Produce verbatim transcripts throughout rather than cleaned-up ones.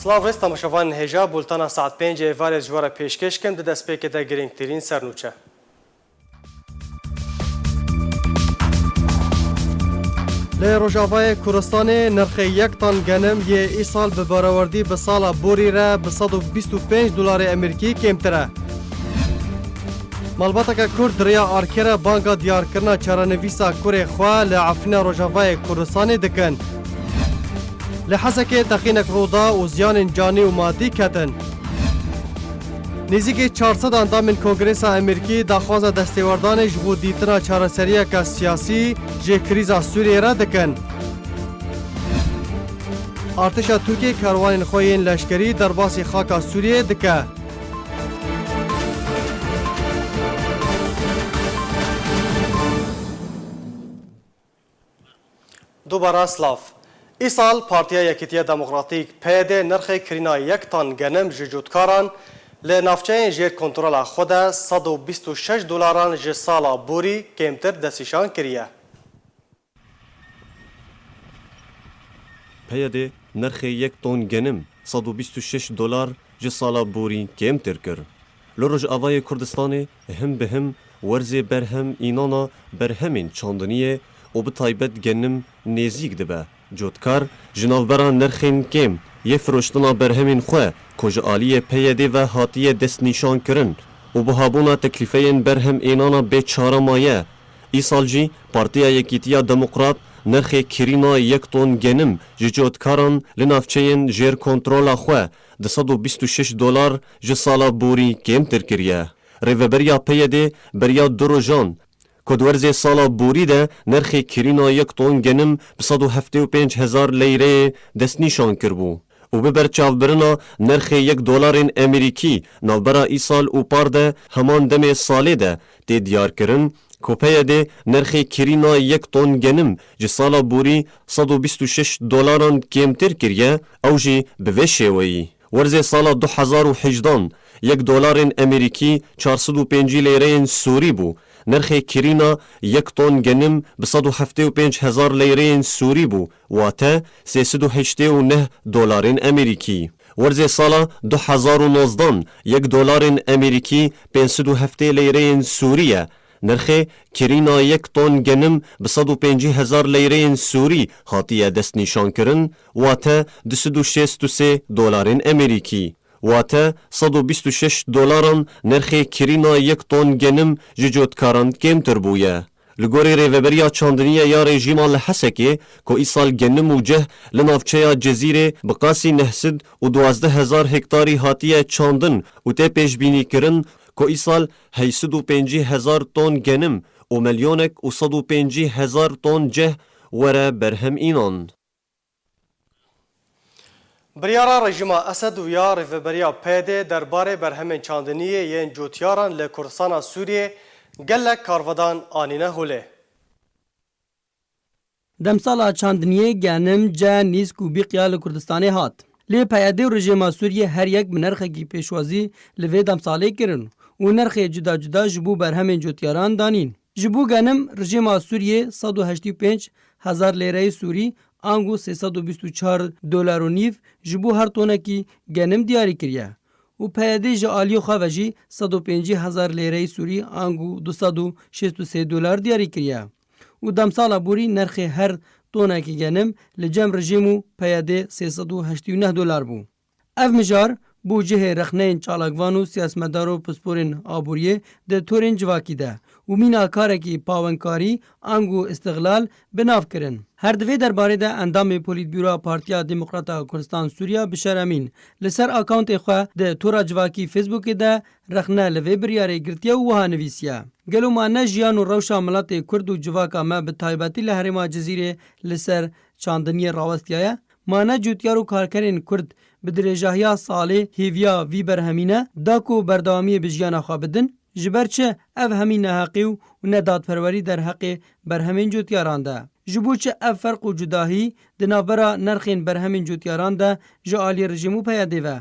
Silav rêz temaşevanên hêja, bultena saet pêncê êvarê ji we re pêşkêş kim, di destpêkê de girîngtirîn sernûçe. Li Rojavayê Kurdistanê nirxê yek ton genim yê îsal bi barawerdî bi sala borî re bi sed û bîst û pênc dolarê Amerîkî kêmtir e. Malbateke Kurd di rêya ARKê re banga diyarkirina çarenivîsa kurê xwe li Efrîna Rojavayê Kurdistanê dikin. Li Hesekê teqînek rû da û ziyanên canî û madî ketin. Nêzîkî çar sed endamên Kongresa Amerîkî daxwaza destêwerdanê ji bo dîtina çareseriyeke siyasî ji krîza Sûriyê re dikin. Artêşa Tirkiyê kerwanên xwe yên leşkerî derbasî xaka Sûriyê dike. Dubara silav. Îsal Partiya Yekîtiya Demokratîk, P Y D, nirxê kirîna yek ton genim ji cotkaran li navçeyên jêr kontrola xwe de sed û bîst û şeş dolaran ji sala borî kêmtir destnîşan kiriye. P Y D nirxê yek ton genim sed û bîst û şeş dolar ji sala borî kêmtir kir. Li Rojavayê Kurdistanê him bi him werzê berhem înana berhemên çandiniyê û bi taybet genim nêzîk dibe. Cotkar ji navbera nirxên kêm yê firoştina berhemên xwe ku ji aliyê P Y D ve hatiye destnîşankirin û buhabûna teklîfeyên berhem ênana bê çare maye. Îsal jî Partiya Yekîtiya Demokrat nirxê kirîna yek ton genim ji cotkaran li navçeyên jêr kontrola xwe di sed û bîst û şeş dolar ji sala borî kêmtir kiriye. Rêveberiya P Y D beriya du rojan ku di werzê sala borî de nirxê kirîna yek ton genim bi sed û heftê û pênc hezar leyreyê destnîşan kiribû û bi berçavbirina nirxê yek dolarên Amerîkî navbera îsal û par de heman demê salê de tê diyarkirin ku P Y D nirxê kirîna yek ton genim ji sala borî sed û bîst û şeş dolaran kêmtir kiriye, ew jî bi vê şêweyî. Werzê sala du hezar û hejdan yek dolarên Amerîkî çar sed û pêncî leyreyên Sûrî bû. Nirxê kirîna yek ton genim bi sed û heftê û pênc hezar leyreyên Sûrî bû, wate sê sed û heştê û neh dolarên Amerîkî. Werzê sala du hezar û nozdan yek dolarên Amerîkî pênc sed û heftê leyreyên Sûrî ye. Nirxê kirîna yek ton genim bi sed û pêncî hezar leyreyên Sûrî hatiye destnîşankirin, wate du sed û şêst û sê dolarên Amerîkî. Wate sed û bîst û şeş dolaran nirxê kirîna yek ton genim ji cotkaran kêmtir bûye. Li gorî rêveberiya çandiniye ya rejîma li Hesekê ku îsal genim û ceh li navçeya Cezîrê bi qasî neh sed û duwazdeh hezar hektarî hatiye çandin û tê pêşbînîkirin ku îsal heyt sed û pêncî hezar ton genim û milyonek û sed û pêncî hezar ton ceh were berhem înan. Biryara rejîma Esed û ya rêveberiya P Y D derbarê berhemên çandiniyê yên cotiyaran li Kurdistana Sûriyê gelek karvedan anîne holê. Demsala çandiniyê genim, ce, nîsk û bîqiya li Kurdistanê hat. Lê P Y D û rejîma Sûriyê her yek bi nirxekî pêşwazî li vê demsalê kirin û nirxê cuda cuda ji bo berhemên cotiyaran danîn. Ji bo genim, rejîma Sûriyê sed û heştê û pênc hezar lêreyê Sûrî, ango sê sed û bîst û çar dolar û nîv ji bo her tonekî genim diyarî kiriye û P Y D ji aliyê xwe ve jî sed û pêncî hezar lêreyê Sûrî, ango du sed û şêst û sê dolar diyarî kiriye û demsala borî nirxê her tonekî genim li cem rejîm û P Y D sê sed û heştê û neh dolar bû. Ev mijar bû cihê rexneyên çalakvan û siyasetmedar û pisporên aboriyê di torên civakî de û mîna karekî pawenkarî ango îstixlal bi nav kirin. Her di vê derbarê de endamê Polîtbûroya Partiya Demokrata Kurdistan Sûriya Bişar Emîn li ser akawntê xwe di tora civakî Facebookê de rexne li vê biryarê girtiye û wiha nivîsiye: Gelo ma ne jiyan û rewşa miletê Kurd û civaka me bi taybetî li herêma Cizîrê li ser çandiniyê rawestiyaye? Ma ne cotyar û karkerên Kurd bi dirêjahiya salê hêviya vî berhemî ne, da ku berdewamiyê bi jiyana xwe bidin? Ji ber çi ev hemî neheqî û nedadperwerî derheqê berhemên cotyaran de? Ji bo çi ev ferq û cudahî di navbera nirxên berhemên cotyaran de ji aliyê rejîm û P Y D ve?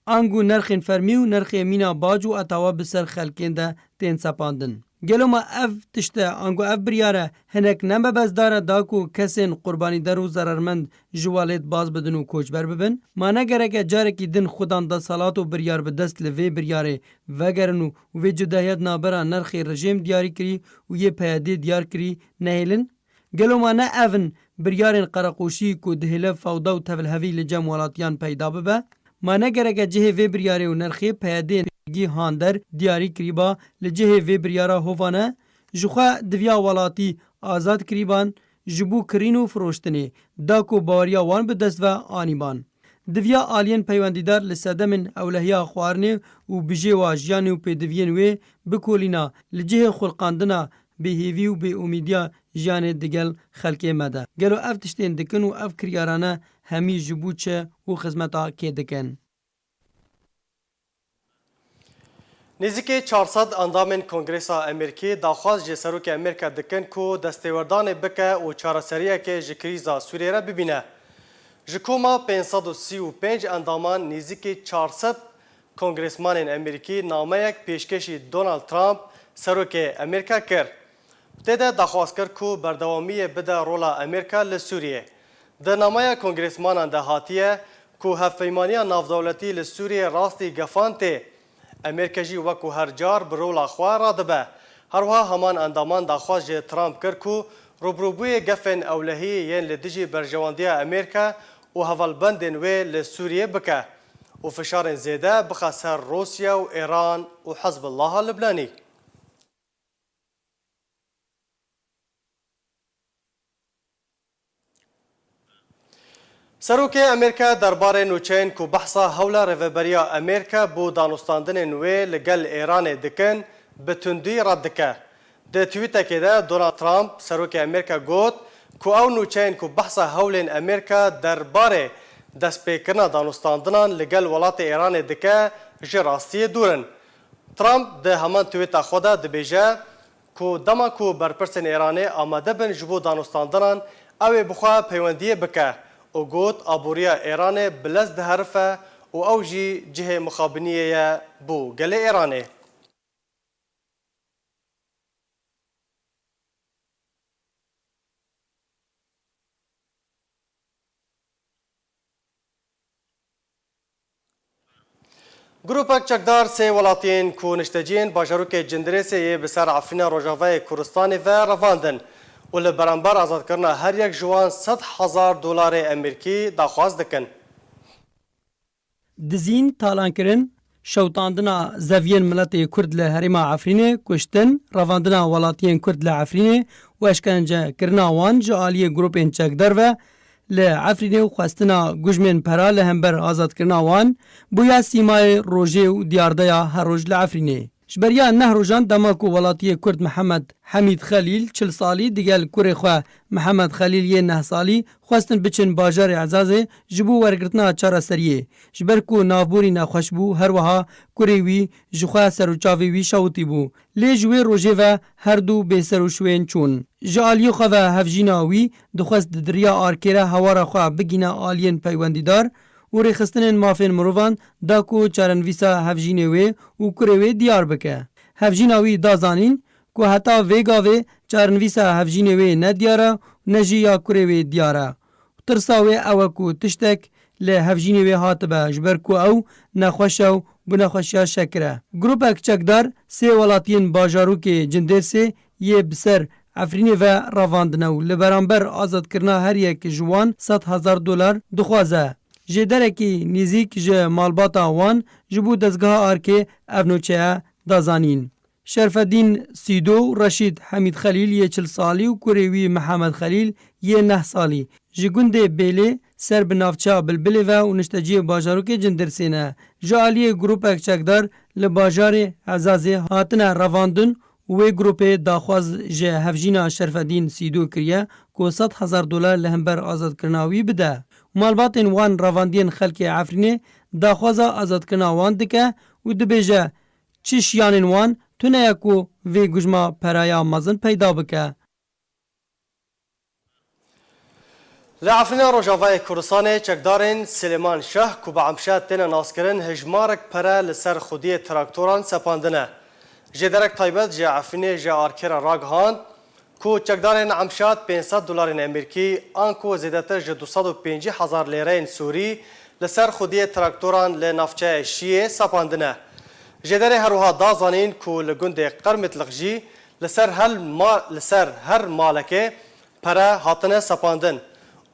Ango nirxên fermî û nirxê mîna bac û etawa bi ser xelkên de tên sepandin. Gelo ma ev tişt e, ango ev biryar e, hinek ne mebesdar e da ku kesên qurbanîder û zerermend ji welêt baz bidin û koçber bibin? Ma ne gerek e carekî din xudan deselat û biryar bi dest li vê biryarê vegerin û vê cudahiya di navbera nirxê rejîm diyarî kirî û yê P Y D'ê diyar kirî nehêlin? Gelo ma ne ev in biryarên qereqoşî ku dihêle fewda û tevlhevî li cem welatiyan peyda bibe? Ma ne gerek e cihê vê biryarê û nirxê P Y D'ê gî hander diyarî kirîba li cihê vê biryara hovane? Ji xwe diviya welatî azad kirîban ji bo kirîn û firoştinê, da ku baweriya wan bi dest ve anîban. Diviya aliyên peywendîdar li sedemên ewlehiya xwarinê û bijê wa jiyanê û pêdiviyên wê bikolîna li cihê xulqandina bêhêvî û bêumîdiya jiyanê digel xelkê me de. Gelo ev tiştên dikin û ev kiryarane hemî ji bo çi û xizmeta kê dikin? Nêzîkî çar sed endamên Kongresa Amerîkî daxwaz ji Serokê Amerîka dikin ku destêwerdanê bike û çareseriyekê ji krîza Sûriyê re bibîne. Ji koma pênc sed û sî û pênc endaman nêzîkî çar sed kongresmanên Amerîkî nameyek pêşkêşî Donald Trump, Serokê Amerîka kir. Tê de daxwaz kir ku berdewamiyê bide rola Amerîka li Sûriyê. Di nameya kongresmanan de hatiye ku hevpeymaniya navdewletî li Sûriyê rastî gefan tê. Amerîka jî wekû her car bi rola xwe radibe. Her wiha heman endaman daxwaz ji Trump kir ku rûbirûbûyê gefên ewlehî yên li dijî berjewendiya Amerîka û hevalbendên wê li Sûriyê bike û fişarên zêde bixe ser Rûsya û Îran û Hizbullaha Libnanî. Serokê Amerîka derbarê nûçeyên ku behsa hewla Rêveberiya Amerîka bo danûstandinên wê li gel Îranê dikin, bi tundî red dike. Di twîtekê de Donald Trump, Serokê Amerîka got ku ew nûçeyên ku behsa hewlên Amerîka derbarê destpêkirina danûstandinan li gel welatê Îranê dike, ji rastiyê dûr in. Trump di heman twîta xwe de dibêje, ku dema ku berpirsên Îranê amade bin ji bo danûstandinan, ew ê bi xwe peywendiyê bike û got, aboriya Îranê bi lez diherife û ew jî cihê mixabiniyê ye bo gelê Îranê. Grûpek çekdar sê welatiyên ku nişteciyên bajarokê Cindirêsê yê bi ser Efrîna Rojavayê Kurdistanê ve revandin û li beramber azadkirina her yek ji wan sed hezar dolarê Amerîkî daxwaz dikin. Dizîn, talankirin, şewitandina zeviyên miletê Kurd li herêma Efrînê, kuştin, revandina welatiyên Kurd li Efrînê û eşkencekirina wan ji aliyê grûpên çekdar ve li Efrînê û xwestina gujmên pera li hember azadkirina wan bûye sîmayê rojê û diyardeya her roj li Efrînê. Ji beriya neh rojan dema ku welatiyê Kurd Mihemed Hemîd Xelîl, çil salî, digel kurê xwe Mihemed Xelîl yê neh salî xwestin biçin bajarê Ezazê ji bo wergirtina çareseriyê, ji ber ku navborî nexweş bû, her wiha kurê wî ji xwe ser û çavê wî şewitî bû. Lê ji wê rojê ve her du bêser û şwên çûn. Ji aliyê xwe ve hevjîna wî dixwest di diriya arkê re hewara xwe bigîne aliyên peywendîdar û rêxistinên mafên mirovan da ku çarenivîsa hevjînê wê û kurê wê diyar bike. Hevjîna wî da zanîn ku heta vê gavê çarenivîsa hevjînê wê ne diyar e û ne jî ya kurê wê diyar e. Tirsa wê ew e ku tiştek li hevjînê wê hatibe, ji ber ku ew nexweş e û bi nexweşiya şekir e. Grûpek çekdar sê welatiyên bajarokê Cindêrsê yê bi ser Efrînê ve revandine û li beramber azadkirina her yek ji wan sed hezar dolar dixwaze. Jêderekî nêzîk ji malbata wan ji bo dezgeha arkê ev nûçeye da zanîn. Şerfedîn Sîdo û Reşîd Hemîd Xelîl yê çil salî û kurê wî Mihemed Xelîl yê neh salî ji gundê Bêlê ser bi navçeya Bilbilê ve û nişteciyê bajarokê Cindirsê ne. Ji aliyê grûpek çekdar li bajarê Ezazê hatine revandin û wê grûpê daxwaz ji hevjîna Şerfedîn Sîdo kiriye ku sed hezar dolar li hember azadkirina wî bide. Malbatên wan revandiyên xelkê Efrînê daxwaza azadkirina wan dike û dibêje, çi şiyanên wan tune ye ku vê gujma peraya mezin peyda bike. Li Efrîna Rojavayê Kurdistanê çekdarên Silêman Şah ku bi Emşa têne naskirin hejmarek pere li ser xwediyê traktoran sepandine. Jêderek taybet ji Efrînê ji Arkerê ragihand ku çekdarên Emşad pênc sed dolarên Amerîkî, anku zêdetir ji du sed û pêncî hezar lêreyên Sûrî li ser xwediyê traktoran li navçeya Şiyê sepandine. Jêderê her wiha da zanîn ku li gundê Qermitlix jî li ser hel ma-, li ser her malekê pere hatine sepandin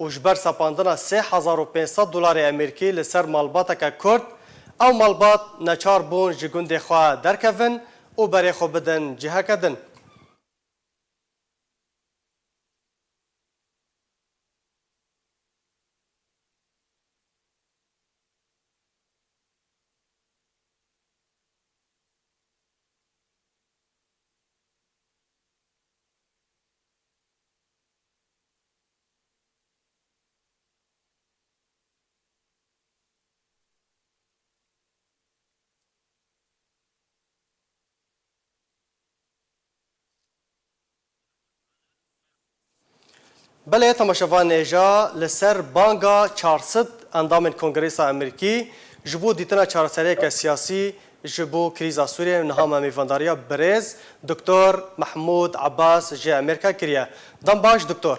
û ji ber sepandina sê hezar û pênc sed dolarê Amerîkî li ser malbateke Kurd, ew malbat neçar bûn ji gundê xwe derkevin û berê xwe bidin ciheke din. Belê, temaşevanê hêja, li ser banga çar sed endamên Kongresa Amerîkî ji bo dîtina çareseriyeke siyasî ji bo krîza Sûriyê niha me mêvandariya birêz Doktor Mehmûd Abbas ji Amerîka kiriye. Dem baş, Doktor.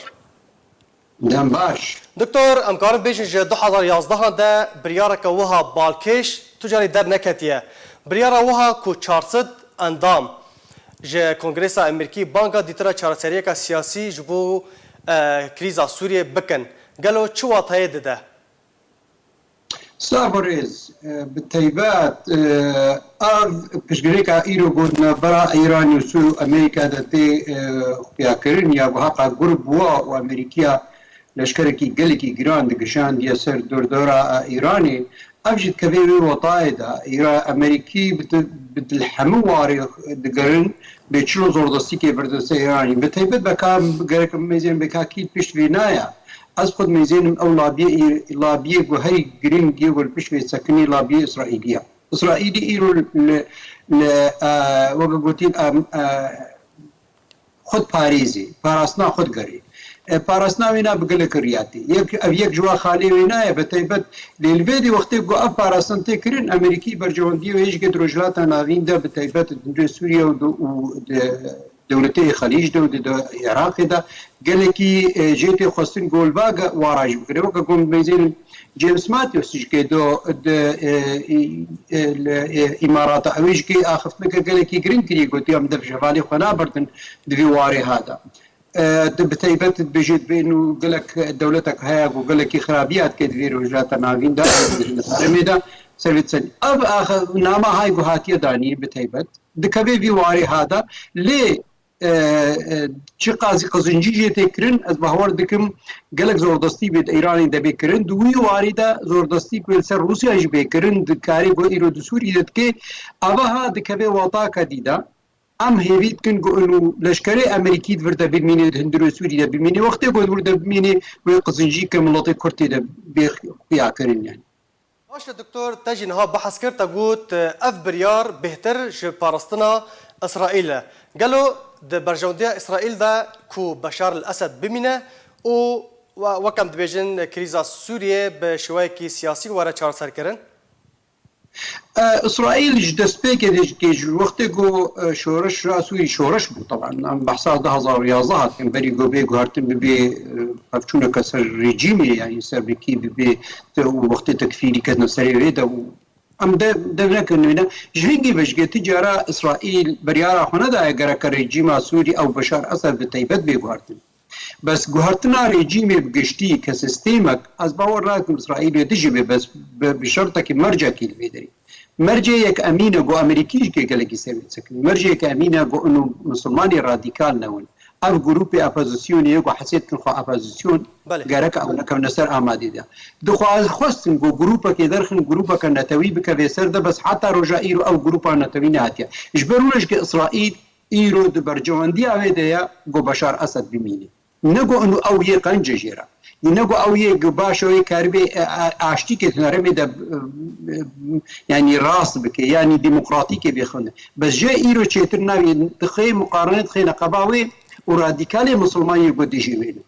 Dem baş. Doktor, em karin bêjin ji du hezar yazdehan de biryareke wiha balkêş tu carî derneketiye. Biryara wiha ku çar sed endam ji Kongresa Amerîkî banga dîtina çareseriyeke siyasî ji bo, e, krîza Sûriyê bikin. Gelo çi wateyê dide? Sax û rêz, e, bi taybet, e, ev piştgirêka îro ku navbera Îranê û Sûrî û Amerîka de tê, e, xuyakirin ya ku heqa gur bûwa û Amerîkiya leşkerekî gelekî giran digişandiye ser dordora, e, Îranê, ev jî dikeve wê watayê de, Îra-, Amerîkî bi di-, bi di-, li hemû warê digerin, bê çilo zordestîkê birdin ser Îranê. Bi taybet beka, gerek mêzên beka kî pişt vê naya. Ez xwe dimêzênim ew labiyê, labiyê ku herî giring yê ku li pişt vê sekinî labiyê Îsraîlî ye. Îsraîlî îro li, li, e, weke gotîn, em, e, xwe diparêzê, parastina xwe digerê. E, parastina wê na bi gelek riya tê. Yek, ev yek ji wan xalê wê naye, bi taybet lê li vê dê wextê ku ev parastin tê kirin, Amerîkî berjewendiyê wê jî di Rojhilata Navîn de, bi taybet di hundirê Sûriye û di, û di dewletê Xelîc de û di, di Iraqê de gelekî, e, jê tê xwestin golbage wara jî bikire. Weke ku em mêzênin James Mattis jî kê do di, e, e, li, e, Îmarata, ew jî kê axiftineke gelekî giring kiriye, gotiye em dev ji hevalê xwe nabirdin di vî warê ha de. E, di, bi taybet bijêt bên û gelek dewletek heye ku gelekî xirabiya dike di vê Rojhilata Navîn de, di herêmê de, ser vê disenî. Ev axe-, nama hay ku hatiye danî bi taybet, dikeve vî warê ha de, lê e, e, çiqasî qizincî jê tê kirin, ez bawer dikim gelek zordestî bê di Îranê de bê kirin. Di wî warî de zordestî ku li ser Rûsya jî bê kirin, di karê ku îro di Sûrî de dike, ava ha dikeve wataka dî de. Em hêvî dikin ku û leşkerê Amerîkî di vir de bimîne, di hundirê Sûrî de bimîne. Wextê ku di vir de bimîne, wê qizincî ke miletê Kurd tê de bê xuya kirin yani. Baş e, Doktor, te jî niha behs kir, te got, ev biryar bêhtir ji parastina Îsraîl e. Gelo di berjewendiya Îsraîl de ku Beşar el-Esed bimîne û we-, wek em dibêjin, krîza Sûriyê bi şêweyekî siyasî were çareserkirin? E, Îsraîl ji destpêkê de, ji wextê ku, e, şoreş a Sûrî şoreş bû, teban, em behsa du hezar û yazdeh hatin, berî ku bê guhertin bibe, e, pevçûneke ser rejîmê, yanî ser bikî bibe, te û wextê tekfîrî ketine serê wê de û em de, dev nekin wêne. Ji hingî ve ji ti cara Îsraîl biryara xwe nedaye gereke rejîma Sûrî ew Beşar Esed bi taybet bê guhertin. Bes guhertina rejîmê bi giştî ke sîstemek, ez bawer nakim Îsraîl wê dijî be, bes bi, bi şertekî mercekî li vê derê. Mercê yek emîn e ku Amerîkî jî gelekî ser wê disekin. Mercê yek emîn e ku û misilmanê radîkal newin. Ev grûpê opozisyonê ye ku hesê dikin xwe opozisyon, Belê. Gerek ew nekevne ser amadê de. Dixwaz-, xwestin ku grûpekê derxin, grûpeke netewî bikeve ser de, bes heta roja îro ew grûpa netewî nehatiye. Ji ber wilo jî ke Îsraîl îro di berjewendiya wê de ye ku Beşar Esed bimîne. Ne ku û ew yê qenc e jê re. Yê ne ku ew yê ku baş e, wê karibê, e, e, aştîkê di herêmê de, e, e, yanî rast bike, yanî demokratîkê bê xwendin. Bes jê îro çêtir navê dixê muqarene dixê neqeba wê û radîkalê misilman yê ku dijî wê ne.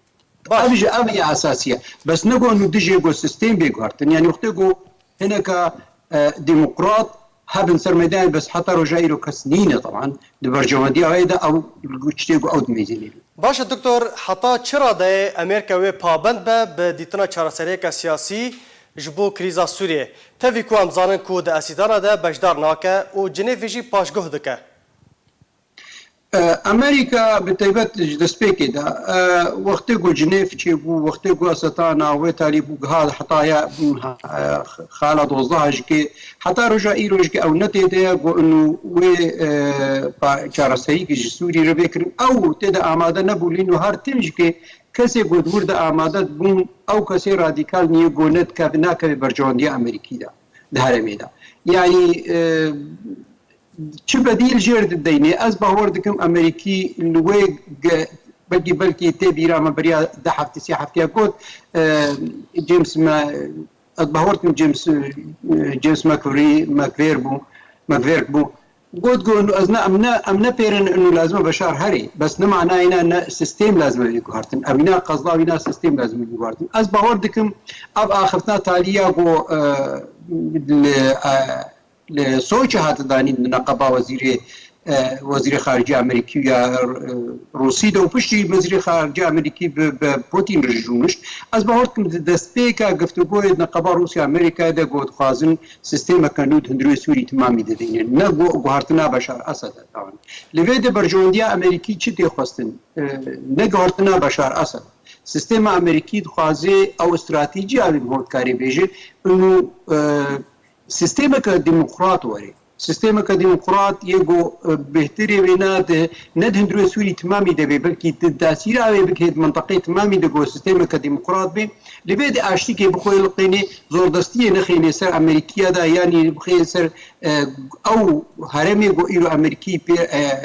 Baş. Ev jî ev ya esasî ye. Bes ne ku û dijê ku sîstem bê guhertin. Yanî wextê ku hineka, e, demokrat hebin ser meydanê, bes heta roja îro kes nîne, teban di berjewendiya wê de ew li tiştê ku ew dimeyzênê. Baş e doktor, heta çi radeyê Amerîka wê pabend be bi dîtina çareseriyeke siyasî ji bo krîza Sûriyê? Tevî ku em zanin ku di Esîdana de beşdar nake û Cinêvê jî paşguh dike. E, Amerîka bi taybet ji destpêkê de, e, wextê ku Cinêv çêbû, wextê ku Esîdana wê talî bû, giha heta ya, e, xala dozdeh jikê, heta roja îro jikê ew ne tê de ye ku inu wê, e, pa-, çareserî ki ji Sûrî re bê kirin. Ew tê de amade nebû, lê inu her tim jikê kesê ku di wir de amade bûn, ew kesê radîkal niye ku ne dikeve, nakeve berjewendiya Amerîkî de, di herêmê de. Yanî, e, çi bedîl jêr dideynê? Ez bawer dikim Amerîkî li wê ge-, belkî, belkî tê bîra me beriya du heftê, sê hefteya got, e, James me, ez bawer dikim James, e, James McVery, McVery bû, McVery bû. Got ku ez ne, em ne, em ne pêrin inu lazim e Beşar herê. Bes ne manayê ne, ne sistêm lazim e guhartin. Evîna qezla, evîna sistêm lazim e guhartin. Ez bawer dikim ev axiftina talî ya ku, e, li, e, li Soçi hate danîn di neqeba wezîrê, e, wezîrê xaricî Amerîkî ya, e, Rûsî de û piştî wezîrê xaricî Amerîkî bi, bi Putin re jî rûnişt. Ez bawer dikim di destpêka guftûgoyê di neqeba Rûsya Amerîkayê de ku dixwazin sîstemeke nû di hundirê Sûrî timamî de deynin. Ne gu-, guhartina Beşar Esed e, tawan. Li vê de berjewendiya Amerîkî çi tê xwestin? E, ne guhartina Beşar Esed. Sîstema Amerîkî dixwaze ew stratejî abî bi hor dikarê bêje, û, e, sîstemeke demokrat were. Sîstemeke demokrat yê ku, e, bêhtirê wê ne di, ne di hundirê Sûrî timamî de bê, belkî di dasîra wê bikê di minteqê timamî de ku sîstemeke demokrat bê. Li vê de aştîkê bixwe liqênê, zordestiyê nexênê ser Amerîkiya de, yanî bixê ser, e, ew herêmê ku îro Amerîkî pê, e,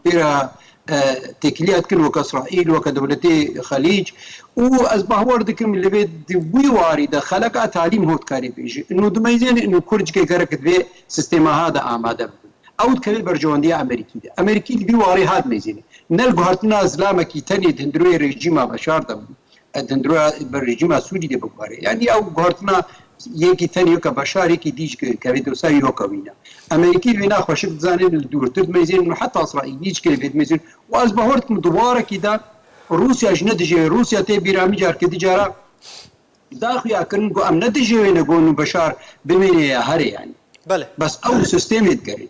pê re e, têkiliya dikin weke Îsraîl, weke dewletê Xelîc. Û ez bawer dikim li vê di wî warî de xeleka talîm hot karê bêje. Ino dimeyzêne ino kurcikê gerek di vê sîstema ha de amade bibin. Ew dikeve berjewendiya Amerîkî de. Amerîkî di vî warî ha dimeyzêne. Ne li guhartina zilamekî tenê di hundirê rejîma Beşar de bû. E, di hundirê ber rejîma Sûrî de biguhere. Yanî ew guhartina yekî tenê yoka Beşar, yekî dî jî ke-, kevê dosa yoka wî ne. Amerîkî vê ne xweşik dizanin, li dûrtir dimeyzên û heta Îsraîlî jî kê vê dimeyzên. Û ez bawer dikim di warekî de Rûsya jî ne dijê, Rûsya tê bîra min carkê di cara da xuya kirin ku em ne dijê wê ne gon û Beşar bimêne ya herê yanî. Belê. Bes ew sistemê digerîne.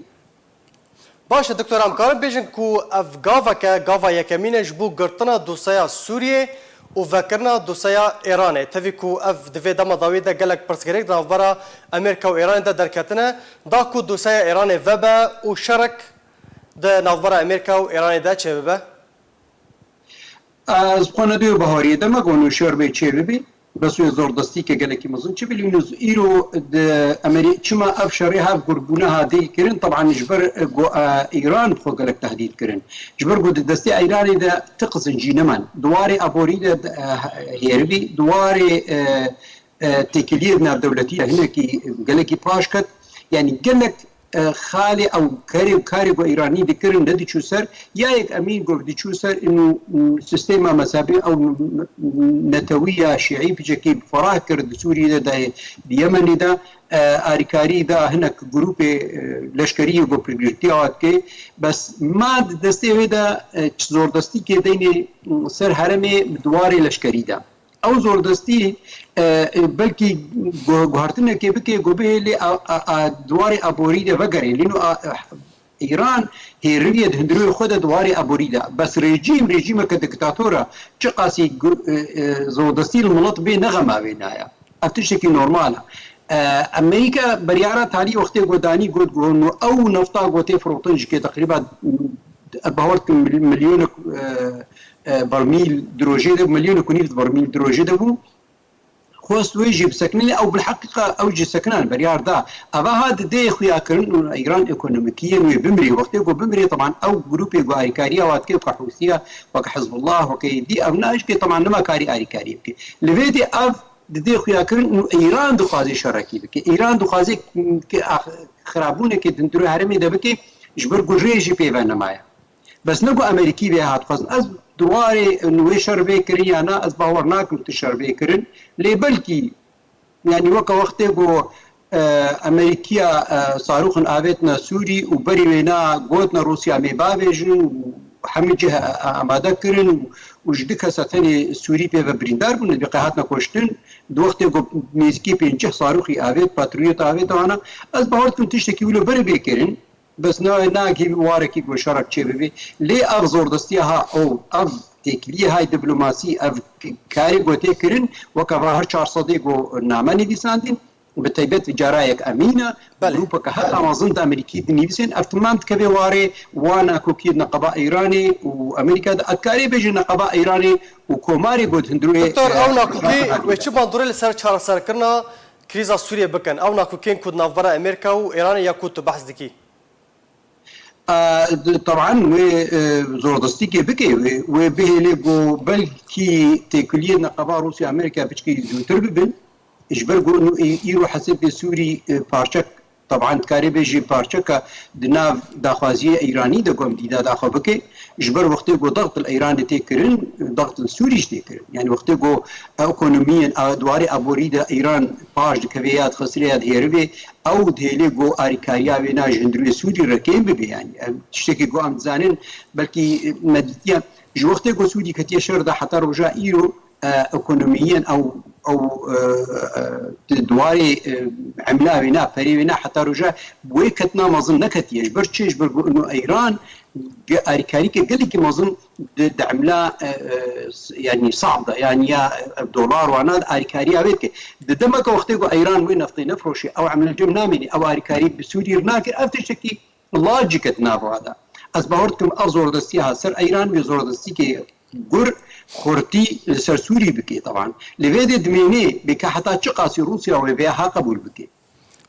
Baş e, doktor, em karin bêjin ku ev gaveke, gava yekemîn e ji bo girtina dosyeya Sûriyê û vekirina dosyeya Îranê. Tevî ku ev di vê dema dawî de gelek pirsgirêk di navbera Amerîka û Îranê de derketine, da ku dosyeya Îranê vebe û şerek di navbera Amerîka û Îranê de çêbibe? Ez xwe ne dê bahariyê de me gon û şer bê çê bibî. Bes wê zordestî ke gelekî mezin çi bilî nûz îro di Amerî-, çima ev şerê hev gurbûne ha dê kirin? Teban ji ber, e, ku, e, Îran xwe gelek tehdîd kirin. Ji ber ku di destê Îranê de ti qizin jî neman. Di warê aborî de, e, hêribî, di warê, e, e, têkiliyê navdewletî de hinekî gelekî paş ket. Yanî gelek, e, xalê ew kerê û karê ku Îranî dikirin nediçû ser, ya yek emîn ku diçû ser, inu, m, sîstema mezhebî ew m, m, netewî ya şîî piçekî ferah kir di Sûriyê de, dayê di Yemenê de, e, arîkarî da hinek grûpê, e, leşkerî yê ku piştgirîkiya wa dike. Bes ma di destê wê de, e, çi zordestîkê deynê, m, ser herêmê di warê leşkerî de. Ew zordestî, e, e, belkî gu-, guhertinekê bike, ku bihêlê a, a, a, di warê aborî de vegerê. Lîno a, a, Îran hêriviye di hundirê xwe de di warê aborî de. Bes rejîm, rejîmeke diktator e. Çiqasî gu-, e, e, zordestî li milet bê ne xema wê naya. Ev tiştekî normal e. E, Amerîka beryara talî wextê ku danî got, got, ew nefta ku tê firotin ji kê teqrîba, e, bawer dikim mil-, milyonek, e, e, bermîl di rojê de, milyonek û nîv di bermîl di rojê de bû. Xwest wê jî bisekinîne, ew bilheqîqa ew jî sekinan, beryar da. Eva ha didê xuya kirin û Îran ekonomîkî yên wê bimirê. Wextê ku bimirê, teban ew grûpê ku arîkariya wa dike, weke Hûsiya, weke Hizbullah, weke dî, ev ne jikê teban nema karî arîkariyê bike. Li vê dê ev didê xuya kirin û Îran dixwaze şerekî bike. Îran dixwaze ke ax-, xirabûnekê di hundirê herêmê de bike, ji ber ku rê jî pê ve nemaye. Bes ne ku Amerîkî vê hat xwestin. Ez di warê wê şer vê kirin ya na, ez bawer nakim tu şer vê kirin. Lê belkî, yanî weke wextê ku e, Amerîkiya, e, sarûxin avêtine Sûrî û berî wêna gotina Rûsya mê bavêjin û hemî cih, e, amade kirin û, û ji du kesa tenê Sûrî pê ve birîndar bûn, bi qe hatine kuştin. Di wextê ku nêzîkî pêncî sarûxî avêt, patriyot avêt wana. Ez bawer dikim tiştekî wilo bere bê kirin. Bes na, nagihî warekî ku şerek çêbibê. Lê ev zordestiya ha, ew, ev têkiliyê hay diplomasî, ev karê ku tê kirin, weke va her çar sedê ku name nivîsandin, bi taybet cara yek Emîn e, Belê. Grûpeke heta mezin di Amerîkî dinivîsên, ev timam dikeve warê wan nakokiyê neqeba Îranê û Amerîka de. Ekarê bêje neqeba Îranê û komarê ku di hundirê, Doktor, e, ew nakokî wê çi bandorê li ser çareserkirina krîza Sûriyê bikin? Ew nakokên ku di navbera Amerîka û Îranê ya ku tu behs dikî? A, d-, teban wê, e, zordestîkê bike, wê, wê bihêle ku belkî têkiliyê neqeba Rûsya Amerîka piçkî zûtir bibin. Ji ber ku nû î-, îro hesêbê Sûrî, e, parçek, teban dikarê bêjî parçeka di nav daxwaziyê Îranî de ku em dîda daxwe bike. Ji ber wextê ku daxt li Îranê tê kirin, daxt li Sûrî jî tê kirin. Yani wextê ku ekonomiyên a, di warê aborî de Îran paş dikeve ya dixisire ya dihêrive, ew dihêlê ku arîkariya wê na ji hundirê Sûrî re kêm bibe. Yani ev tiştekî ku em dizanin, belkî me dîtiye, ji wextê ku Sûrî ketiye şer de heta roja îro, e, ekonomiyên ew, ew, e, e, di warê, e, emla wê na, perê wê na heta roja wê ketina mezin neketiye. Ji ber çi? Ji ber ku ino Îran ge-, arîkarîke gelekî mezin di, di emla, e, e, s-, yani sab de, yani ya, e, dolar wana de arîkariya wê dike. Di demeke wextê ku Îran wê neftê nefroşê, ew emle cem namênê, ew arîkarî bi Sûrî re nakir, ev tiştekî lajike di nava de. Ez bawer dikim ev zordestiya ha ser Îran wê zordestîkê gur xurtî li ser Sûrî bike, teban. Li vê de dimênê bike heta çi qasî Rûsya wê vê ha qebûl bike.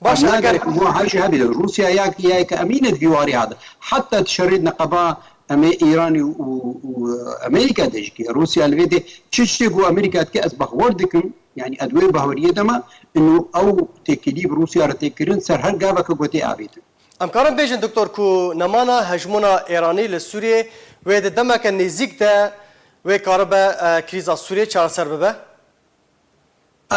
Baş e, eger Nagerek bu her şey hebî. Rûsya ya, ya ke Emîn e di vî warê hade. Heta di şerê neqeba em ê Îranî û, û Amerîka de jî ke. Rûsya li vê de çi tiştê ku Amerîka dike ez bahwer dikim. Yani ez wê bahweriyê de me, ino ew têkilî bi Rûsya re tê kirin, ser her gaveke ku tê avêtin. Em karin bêjin, Doktor, ku nemana hejmona Îranî li Sûriyê wê di demeke nêzîk de wê karibe, e, krîza Sûriyê çareser bibe?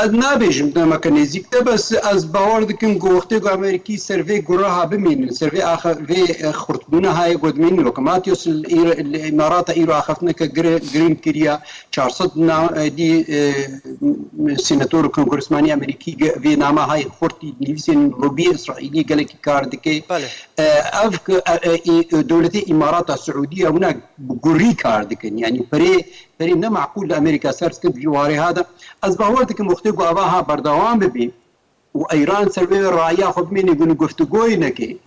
Ez nabêjim demeke nêzîk de, bes ez bawer dikim ku wextê ku Amerîkî ser vê gureha bimînin, ser vê axe-, vê, e, xurtbûna hayê ku dimînin, weke Matîos li Îra-, li Îmarata îro axaftineke gire-, girîng kiriya, çar sed na-, e, dî, e, senator û kongresmanî Amerîkî ge-, vê nama hayê xurtî nivîsên lobiyê Îsraîlî gelekî kar dike. Belê. E, ev ku, e, e, î-, dewletê Îmarata Siûdî ya wina bi gurî kar dikin. Yanî perê, perê ne meqûl li Amerîka ser dikin di vî warê ha de. Ez bawer dikim wextê ku ava ha berdewam bibî û Îran ser wê rayiya xwe bimêne ku guftûgoyê neke.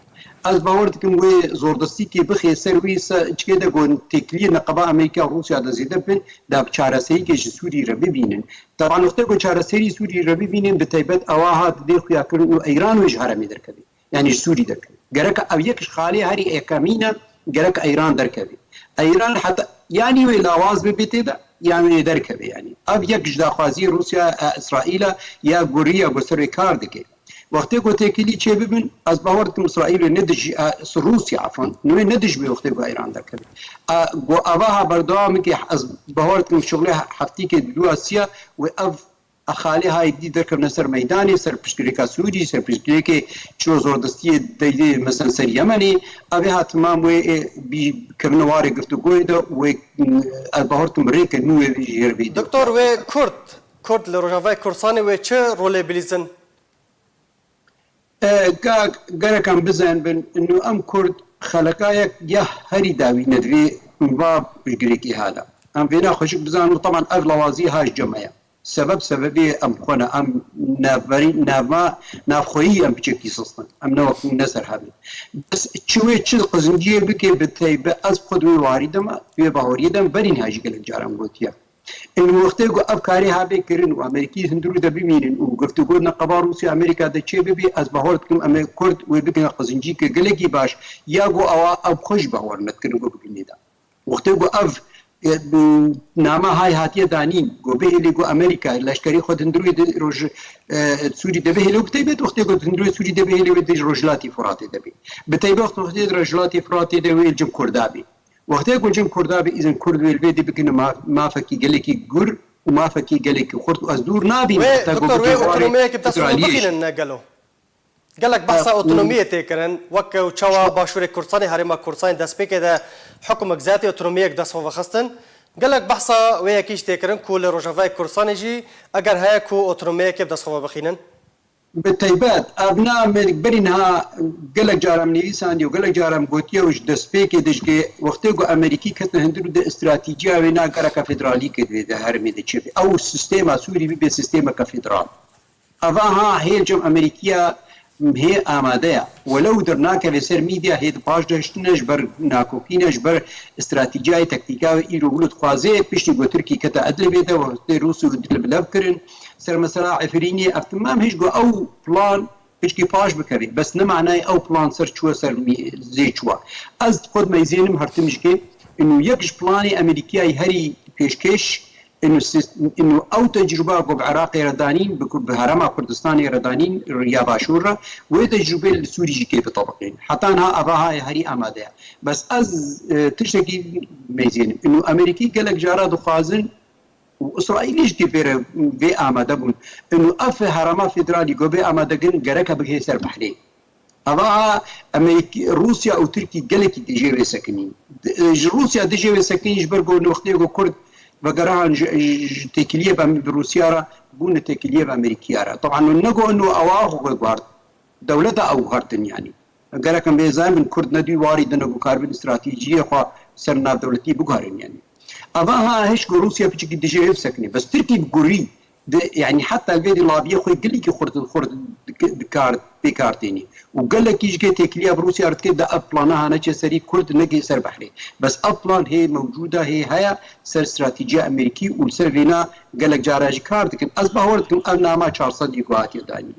Ez bawer dikim wê zordestîkê bixê ser wî se-, çikê de ku têkiliyê neqeba Amerîka û Rûsya de zêde bin, da bi çareserîkê ji Sûrî re bibînin. Teban wextê ku çareserî Sûrî re bibînin, bi taybet ewa ha didê xuyakirin û Îran wê ji heremê derkeve. Yani ji Sûrî derkeve. Gerek ev yek ji xalê herî yekemîn e, gerek Îran derkeve. Îran heta yanî wê lawaz bibe tê de, yan wê derkeve yani. Ev yek ji daxwaziyê Rûsya, e, Îsraîl e, ya gurî ya ku ser wê kar dike. Wextê ku têkilî çê bibin, ez bawer dikim Îsraîl wê ne dijî, e, Rûsya, afan, wê ne dijî wê wextê ku Îran derkeve. E, ku ava ha berdewam bike, ez bawer dikim şixulê heftîkê di duwa siya wê ev Exalê hayê dî derkevne ser meydanê, ser piştgirêka Sûrî, ser piştgirêkê çilo zordestiyê deydê, mesela ser Yemenê, ev ê ha timam wê, ê, bî kevine warê girtûgoyê de wê, m, ez bawer dikim rêke nû wê jêr bî. Doktor, wê Kurd, Kurd li Rojavayê Kurdistanê wê çi rolê bilîzin? E, ga-, gerek em bizanibin, inu em Kurd xelekayek ya herî dawî ne di vê va girêkî ha de. Em vêna xweşik bizanibin, teban ev lawazî ha ji cem me ye. Sebeb sebebê em xwe ne, em navberî, nava, navxweyî em piçekî sistin. Em ne wek ne ser hevê. Bes çi wê çi qizinciyê bike bi teybe ez xwe di wê warî de me, di wê baweriyê de me, berî niha jî gelek caran gotiye. Ên wextê ku ev karê habe kirin û Amerîkî hundirû de bimînin û guftûgo neqeba Rûsya Amerîka de çê bibe, ez bawer dikim em ê Kurd wê bikine qizincîke gelekî baş, ya ku ewa ew xwe jî bawer nedikirin ku bikine de. Wextê ku ev, e, bi-, nama hay hatiye danîn, ku bihêlê ku Amerîka leşkerî xwe di hundirûyê di roj, e, Sûrî de bihêle û bi taybet wextê ku di hundirûyê Sûrî de bihêle wê di Rojhilatî Furatê de bê. Bi taybet wextê di Rojhilatî Furatê de wê cem Kurda bê. Wextê ku cem Kurda bi îzin Kurd wê li vê dî bikine ma-, mafekî gelekî gur û mafekî gelekî xurt û ez dûr nabînim Wê, heta ku doktor, wê bigê warê otonomiyeke bi dest xwe federaliyê jî. Bixînin ne gelo? Gelek behsa otonomiyê tê kirin, wek ku çawa Başûrê Kurdistanê, Herêma Kurdistanê destpêkê de hukmek zêtî otonomiyek dest xwe vexistin. Gelek behsa wê yekî jî tê kirin ku li Rojavayê Kurdistanê jî eger heye ku otonomiyekê bi dest xwe ve bixînin. Bi taybet, ev ne me berî niha gelek cara em nivîsandiye û gelek cara em gotiye û ji destpêkê dijkê wextê ku Amerîkî ketine hundir û di stratejiya wê ne gereke federalî kê divê di herêmê de çêbe. Ew sîstema Sûrî bibe sîstemeke federal. Eva ha hê cem Amerîkiya hê amade ye. Welew dernakeve ser mîdya hê di paş de hiştine ji ber nakokîne, ji ber stratejiya yê taktîka wê îro wilo dixwaze piştî ku Tirkî kete Idlibê de wextê Rûsya û Idlib lev kirin. Ser mesela Efrînê ev timam hêj ku ew plan pişkî paş bikeve. Bes ne manayê ew plan ser çûye ser mî-, zê çûye. Ez xwe dimeyzênim her tim jikê. Û yek ji planê Amerîkiyayî herî pêşkêş, û sis-, û ew tecrûba ku bi Iraqê re danîn, bi Kur-, bi Herêma Kurdistanê re danîn, ya Başûr re, wê tecrûbê li Sûrî jî kê bitebiqîn. Heta niha eva ha herî amade ye. Bes ez, e, tiştekî meyzênim. Û Amerîkî gelek cara dixwazin û Îsraîlî jî kê vê re, vê amade bûn. Û ev herêma federalî ku bê amade kirin gereke bigihê ser behrê. Eva Amerîk-, Rûsya û Tirkî gelekî dijê wê sekinîn. Di-, ji Rûsya dijê wê sekinîn ji ber ku wextê ku Kurd vegerihan ji, ji têkiliyê bi, bi Rûsya re bûne têkiliyê bi Amerîkiya re. Teban ne ku ino ewa xwe guhart. Dewleta ew guhartin yanî. Gerek em vê zanin bin Kurd ne dû warî dine ku karibin stratejiyê xwe ser navdewletî biguherin yanî. Eva ha hişk ku Rûsya piçekî dijê wê bisekinî. Bes Tirkî bi gurî Di, yanî heta vê di labiyê xwe gelekî xurt, xurt dik-, dikar, pêkar tênî. Û gelekî ji kê têkiliya bi Rûsya re dike, de ev plana hane çe serî Kurd neke ser behrê. Bes ev plan hê mewcûd e, hê heye ser stratejiya Amerîkî û li ser vêna gelek cara jî kar dikin. Ez bawer dikim ev nama çar sed yê ku hatiye danîn.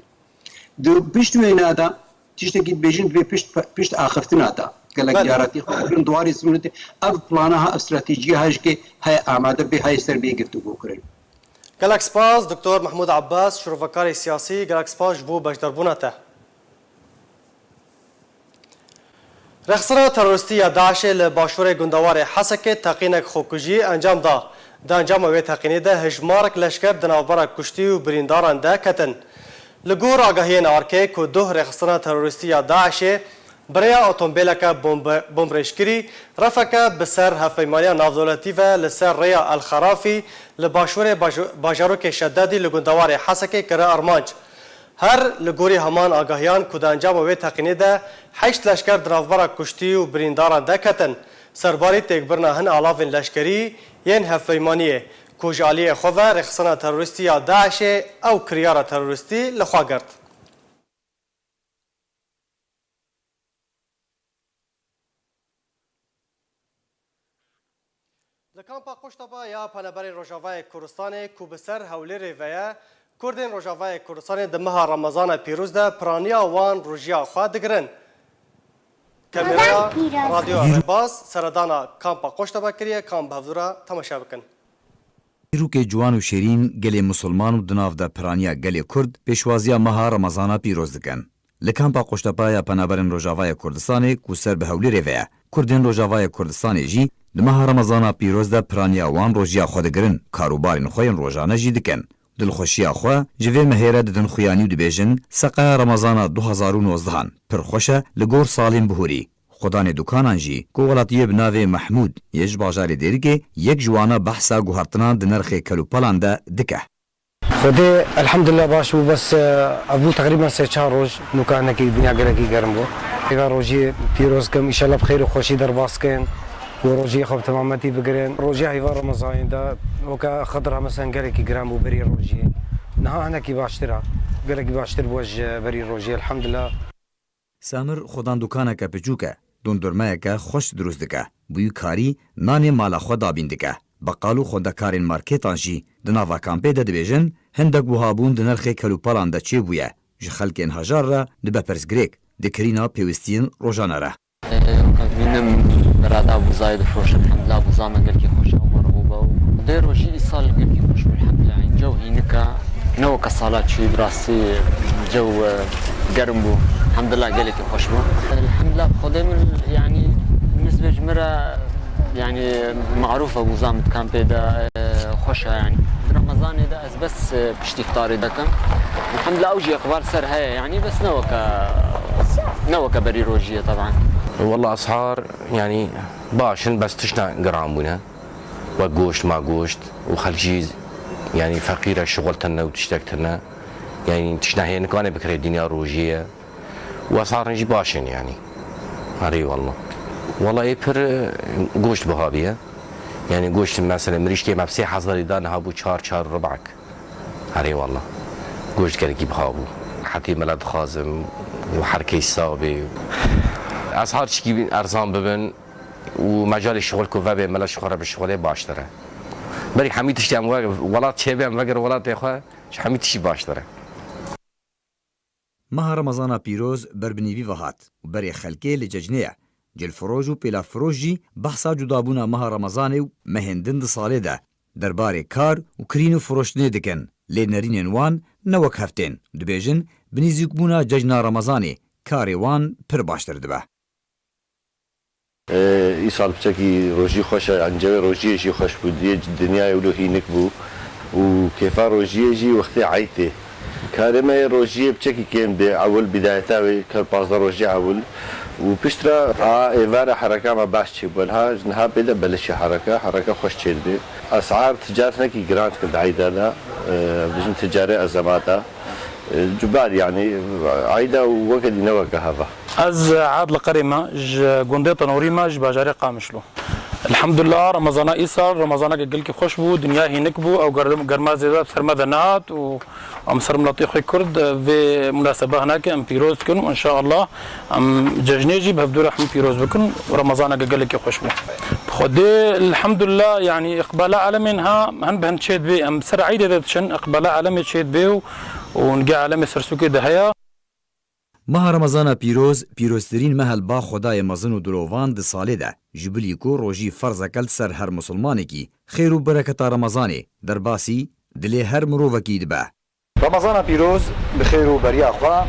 Di pişt wêna de tiştekî dibêjin divê pişt, pişt axiftina de. Gelek Belê. Caratî xwe kirin duwarê sînûnetê. Ev plana ha, ev stratejiya ha ji kê heye amade bê, heye ser bê girtîgo kirin. Gelek spas, Doktor Mehmûd Abbas, şîrovekarê siyasî, gelek spas ji bo beşdarbûna te. Rêxistina terorîstî ya DAIŞê li başûrê gundewarê Hesekê teqînek xwekujî encam da. Di encama wê teqînê de hejmarek leşker di navbera kuştî û birîndaran de ketin. Li gor agahiyên arkê ku duh rêxistina terorîstî ya DAIŞê bi rêya otomobîleke bombe-, bombrêjkirî refeke bi ser hevpeymaniya navdewletî ve li ser rêya El Xerafî li başûrê baj-, bajarokê Şededî li gundewarê Hesekê kire armanc. Her li gorî heman agahiyan ku di encama wê teqînê de heşt leşker di navbera kuştî û birîndaran de ketin, serbarî têkbirina hin alavên leşkerî yên hevpeymaniyê ku ji aliyê xwe ve rêxistina terorîstî ya DAIŞê ew kiryara terorîstî li xwe girt. Li kampa Qoştaba ya Penaberên Rojavayê Kurdistanê ku bi ser Hewlêrê ve ye, Kurdên Rojavayê Kurdistanê di meha Remezana pîroz de piraniya wan rojiya xwe digirin. Kameraya Radyo Rêbaz seredana kampa Qoştaba kiriye, kam bi hevdû re temaşe bikin. Dîrokê ciwan û şêrîn gelê misilman û di nav de piraniya gelê Kurd pêşwaziya meha Remezana pîroz dikin. Li kampa Qoştepa ya Penaberên Rojavayê Kurdistanê ku ser bi Hewlêrê ve ye, Kurdên Rojavayê Kurdistanê jî di meha Remezana pîroz de piraniya wan rojiya xwe digirin, karûbarên xwe yên rojane jî dikin. Dilxweşiya xwe ji vê mehê re didin xuyanî û dibêjin, seqeya Remezana du hezar û nozdehan pir xweş e li gor salên bihurî. Xudanê dukanan jî ku welatiyê bi navê Mehmûd yê ji bajarê Dêrikê yek ji wana behsa guhertinan di nirxê kelûpelan de dike. Xwedê elhamdulillah baş bû, bes, e, ev bû teqrîben sê çar roj nûka hinekî dinya gelekî germ bû. Hêva rojiyê pîroz kim, îşellah bi xêr û xweşî derbas kin û rojiyê xwe bi temametî bigirin. Rojiya hêva Remezanê de weke Xidira mesen gelekî giran bû berî rojiyê. Niha hinekî baştir e. Gelekî baştir bû ji berî rojiyê, elhamdulillah. Samir xudan dukaneke piçûk e, dondurmeyeke xweş dirust dike. Bi wî karî nanê mala xwe dabîn dike. Beqal û xwendekarên markêtan jî di nava kampê de dibêjin, hindek wihabûn di nirxê kelûpelan de çêbûye. Ji xelkên hejar re dibe pirsgirêk di kirîna pêwistiyên rojane re. Ev bînim berada bûzayê difroşe, elhamdulillah, bûza me gelkî xweş e û merhûb e û dê rojî îsal gelkî xweş bû, elhamdulillah, înce û hînik e. Ne weke sala çûyî, bi rastî cew, e, germ bû. Elhamdulillah, gelekî xweş bû. Elhamdulillah, Xwedê min, yanî, nisbê ji min re, yanî, marûf e, bûza min di kampê de, e, xweş e, yanî. Remezanê de ez bes, e, piştî iftarê dikim. Elhamdulillah, ew jî iqbal ser heye, yanî bes ne weke, ne weke berî rojiyê teban. Walla esar, yanî, baş in, bes tişta giran bûne. Wek goşt, ma goşt û xelk jî, yanî, feqîr e, şixul tune û tiştek tune. Yanî tişta heye nikane bikire dinya rojiyê. Û esarên jî baş in, yanî. Erê walla. Walla ê pir, e, goşt biha bûye. Yanî goşt mesela mirîşkê me bi sê hezarî da, niha bû çar, çar û ribak. Erê walla. Goşt gelekî biha bû. Hetê me le dixwazim û her kes sax bê. Esar çikî erzan bibin û mecalê şixul ku vebe, me le ji xwe re bişixulê baştir e. Berî hemî tiştê em we-, welat çêbe, em vegire welatê xwe, ji hemî tiştî baştir e. Meha Remezana pîroz ber bi nîvî ve hat û berê xelkê li cejnê ye. Cilfiroş û pêlavfiroş jî behsa cudabûna meha Remezanê û mehên din di salê de derbarê kar û kirîn û firoştinê dikin. Lê nerînên wan ne wek hev tên. Dibêjin, bi nîzîkbûna cejna Remezanê karê wan pir baştir dibe. Îsal piçekî rojî xweş e, encewê rojiyê jî xweş bû. Diyê dinyayê wilo hînik bû û kêfa rojiyê jî wextê eyd tê. Karê me yê rojiyê piçekî kêm dê, ewil bidayeta wê, kar pazdeh rojî ewil û piştre a êvara hereka me baş çêbû. Niha, niha pê de belişê hereka, hereka xweş çêdibe. Esar ticaret hinekî giran dike di eyda de, e, bijin ticarê ezemata. Cubar, yanî, eyda weke dî ne weke heva. Ez Adil Qerê me, ji gundê Tenorî me, ji bajarê Qamişlo. Elhamdulillah, Remezana îsal, Remezaneke gelkî xweş bû, dinya hînik bû, ew gerdem-, germa zêde bi ser me de nehat û em ser miletê xwe Kurd vê munasebe hineke em pîroz dikin û înşaallah em cejnê jî bi hevdû re hemû pîroz bikin û Remezaneke gelekî xweş bû. Bi Xwedê, elhamdulillah, yanî, îqbala alemê niha hin bi hin çêdibê, em ser eydê de diçin, îqbala alemê çêdibê û û nigê alemê sersûkê de heye. Meha Remezana pîroz, pîroztirîn meh li ba Xwedayê mezin û dilovan di salê de, ji bilî ku rojî ferzeke li ser her misilmanekî, xêr û bereketa Remezanê derbasî dilê her mirovekî dibe. Remezana pîroz bi xêr û beriya xwe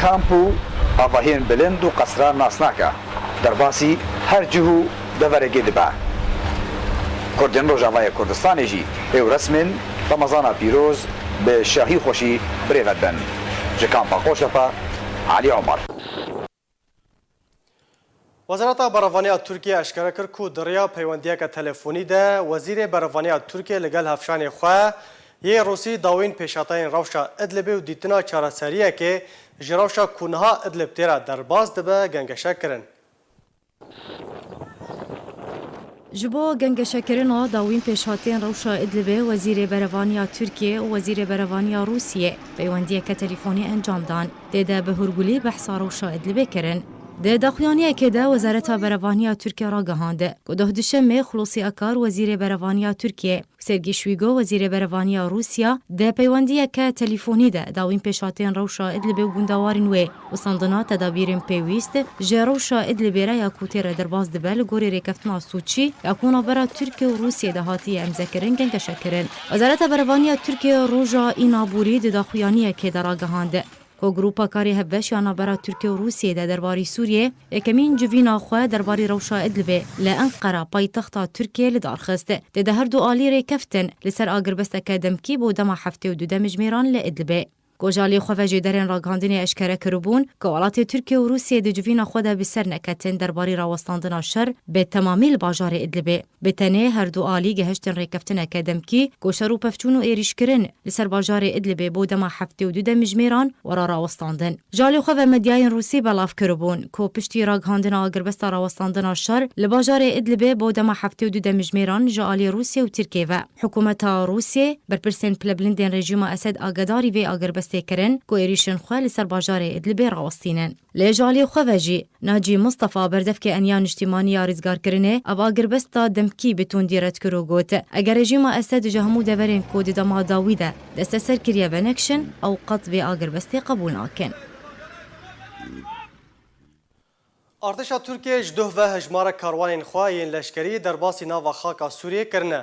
kamp û avahiyên bilind û qesran nas nake, derbasî her cih û deverekê dibe. Kurdên Rojavayê Kurdistanê jî pê û resmên Remezana pîroz bi şahî xweşî birêve dibin. Ji kampa Qoşepa, Elî Omer. Wezareta Berevaniya Tirkiye eşkere kir ku di riya peywendiyeke telefonî de Wezîrê Berevaniya Tirkiye li gel hevşanê xwe yê Rûsî dawîn pêşhateyên rewşa Idlibê û dîtina çareseriyekê ji rewşa ku niha Idlib tê re derbas dibe gengeşe kirin. Ji bo gengeşekirina dawîn pêşhatiyên rewşa Idlibê Wezîrê Berevaniya Tirkiye û Wezîrê Berevaniya Rûsiyê peywendiyeke telefonî encam dan. Tê de bi hûrgulî behsa rewşa Idlibê kirin. Di daxuyaniyekê de Wezareta Berevaniya Tirkiye ragihand ku duhduşemê Xulosî Akar Wezîrê Berevaniya Tirkiye Sergî Şwîgo, Wezîrê Berevaniya Rûsya, di peywendiyeke telefonî de dawîn pêşhatiyên rewşa Idlibê û gundewarên wê û standina tedabîrên pêwîst ji rewşa Idlibê re ya ku tê re derbas dibe li gorî rêkeftina Sûçî ya ku navbera Tirkiye û Rûsiyê de hatiye îmzekirin gengeşe kirin. Wezareta Berevaniya Tirkiye roja Înaborî di daxuyaniyekê de ragihand ku Grûpa Karê Hevbeş ya navbera Tirkiye û Rûsiyê de derbarî Sûriyê yekemîn civîna xwe derbarî rewşa Idlibê li Enqera, paytexta Tirkiyê, li dar xist. Tê de her du alî rêkeftin li ser agirbesteke demkî bo dema heftê û du demjimêran li Idlibê. Ku ji alî xwe ve jêderên ragihandinê eşkere kiribûn ku welatê Tirkiye û Rûsiyê di civîna xwe de bi ser neketin derbarî rawestandina şer bi temamî li bajarê Idlibê. Bi tenê her du alî gehiştin rêkeftineke demkî ku şer û pevçûn û êrîşkirin li ser bajarê Idlibê bo dema heftê û du demjimêran were rawestandin. Ji alî xwe ve medyayên Rûsî belav kiribûn ku piştî ragihandina agirbesta rawestandina şer li bajarê Idlibê bo dema heftê û du demjimêran ji alî Rûsya û Tirkiyê ve, hikûmeta Rûsiyê berpirsên pilebilindên rejîma Esed agedarî vê agirbestê kirin ku êrîşên xwe li ser bajarê Idlibê rawestînin. Lê ji alî xwe ve jî Nacî Mistefa, berdevkê Eniya Niştîmanî ya Rîzgarkirinê, ev agirbesta demkî bi tundî red kir û got, eger rejîma Esed ji hemû deverên ku di dema dawî de desteser kiriye venekişin, ew qet vê agirbestê qebûl nakin. Artêşa Tirkiyê ji duh ve hejmarek karwanên xwe yên leşkerî derbasî nava xaka Sûriyê kirine.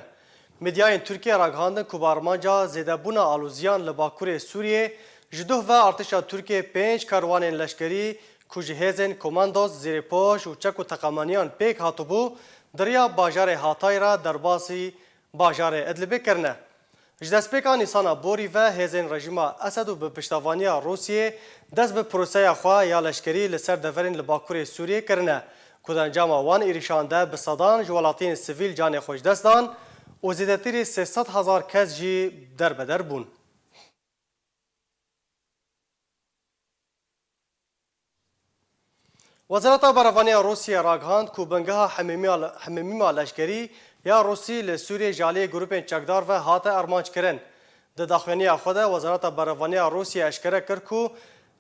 Medyayên Tirkiyê ragihandin ku bi armanca zêdebûna aloziyan li bakurê Sûriyê, ji duh ve artêşa Tirkiyê pênc karwanên leşkerî ku ji hêzên komandos, zêrêpoş û çek û teqemaniyan pêk hatibû, di riya bajarê Hatay re derbasî bajarê Idlibê kirine. Ji destpêka Nîsana borî ve hêzên rejîma Esed û bi piştevaniya Rûsiyê dest bi proseya xwe ya leşkerî li ser deverên li Bakurê Sûriyê kirine, ku di encama wan êrîşan de bi sedan ji welatiyên sivîl canê xwe ji dest dan û zêdetirî sê sed hezar kes jî derbeder bûn. Wezareta Berevaniya Rûsiyê ragihand ku bingeha hemîmiya, hemîmîma leşkerî ya Rûsî li Sûriyê ji aliyê grûpên çekdar ve hate armanc kirin. Di daxuyaniya xwe de Wezareta Berevaniya Rûsiyê eşkere kir ku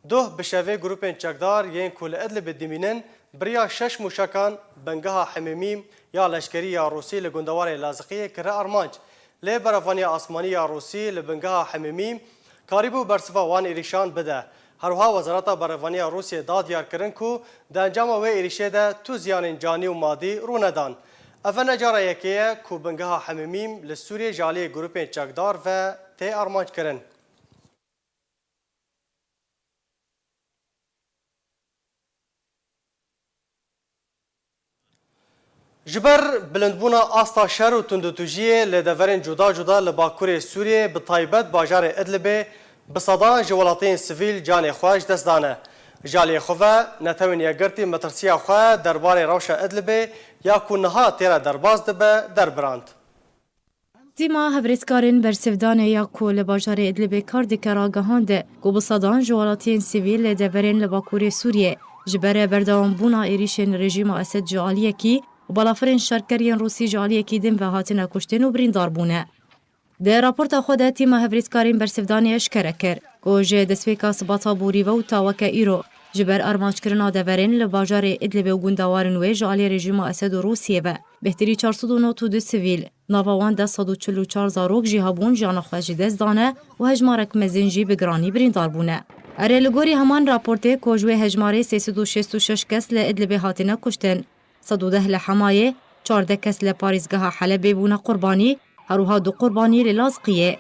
duh bi şevê grûpên çekdar yên ku li Idlibê dimînin bi riya şeş mûşekan bingeha hemîmîm ya leşkerî ya Rûsî li gundewarê Laziqiyê kire armanc. Lê berevaniya asmanî ya Rûsî li bingeha hemîmîm karîbû bersiva wan êrîşan bide. Her wiha Wezareta Berevaniya Rûsiyê da diyar kirin ku di encama wê êrîşê de tu ziyanên canî û madî rûnedan. Ev ne cara yekê ye ku bingeha hemîmîm li Sûriyê ji aliyê grûpên çekdar ve tê armanc kirin. Ji ber bilindbûna asta şer û tundûtûjiyê li deverên cuda cuda li Bakurê Sûriyê, bi taybet bajarê Idlibê, bi sedan ji welatiyên sivîl canê xwe ji dest dane. Ji aliyê xwe ve, Netewên Yekgirtî metirsiya xwe derbarê rewşa Idlibê ya ku niha tê re derbas dibe, derbirand. Tîma hevrêzkarên bersivdanê ya ku li bajarê Idlibê kar dike ragihande ku bi sedan ji welatiyên sivîl li deverên li Bakurê Sûriyê ji ber berdewambûna êrîşên rejîma Esed ji aliyekî û balafirên şerker yên Rûsî ji aliyekî din ve hatine kuştin û birîndar bûne. Di raporta xwe de tîma hevrêzkarên bersivdanê eşkere kir ku ji destpêka sibata borî ve û ta weke îro ji ber armanckirina deverên li bajarê Idlibê û gundewarên wê ji aliyê rejîma Esed û Rûsiyê ve bêhtirî çar sed û nod û du sivîl, nava wan de sed û çil û çar zarok jî hebûn jiyana xwe ji dest dane û hejmarek mezin jî bi giranî birîndar bûne. Erê, li gorî heman raportê ku ji wê hejmarê sê sed û şêst û şeş kes li Idlibê hatine kuştin, sed û deh li Hemayê, çardeh kes li parêzgeha Helebê bûne qurbanî, her wiha du qurbanî li Lazqiyê.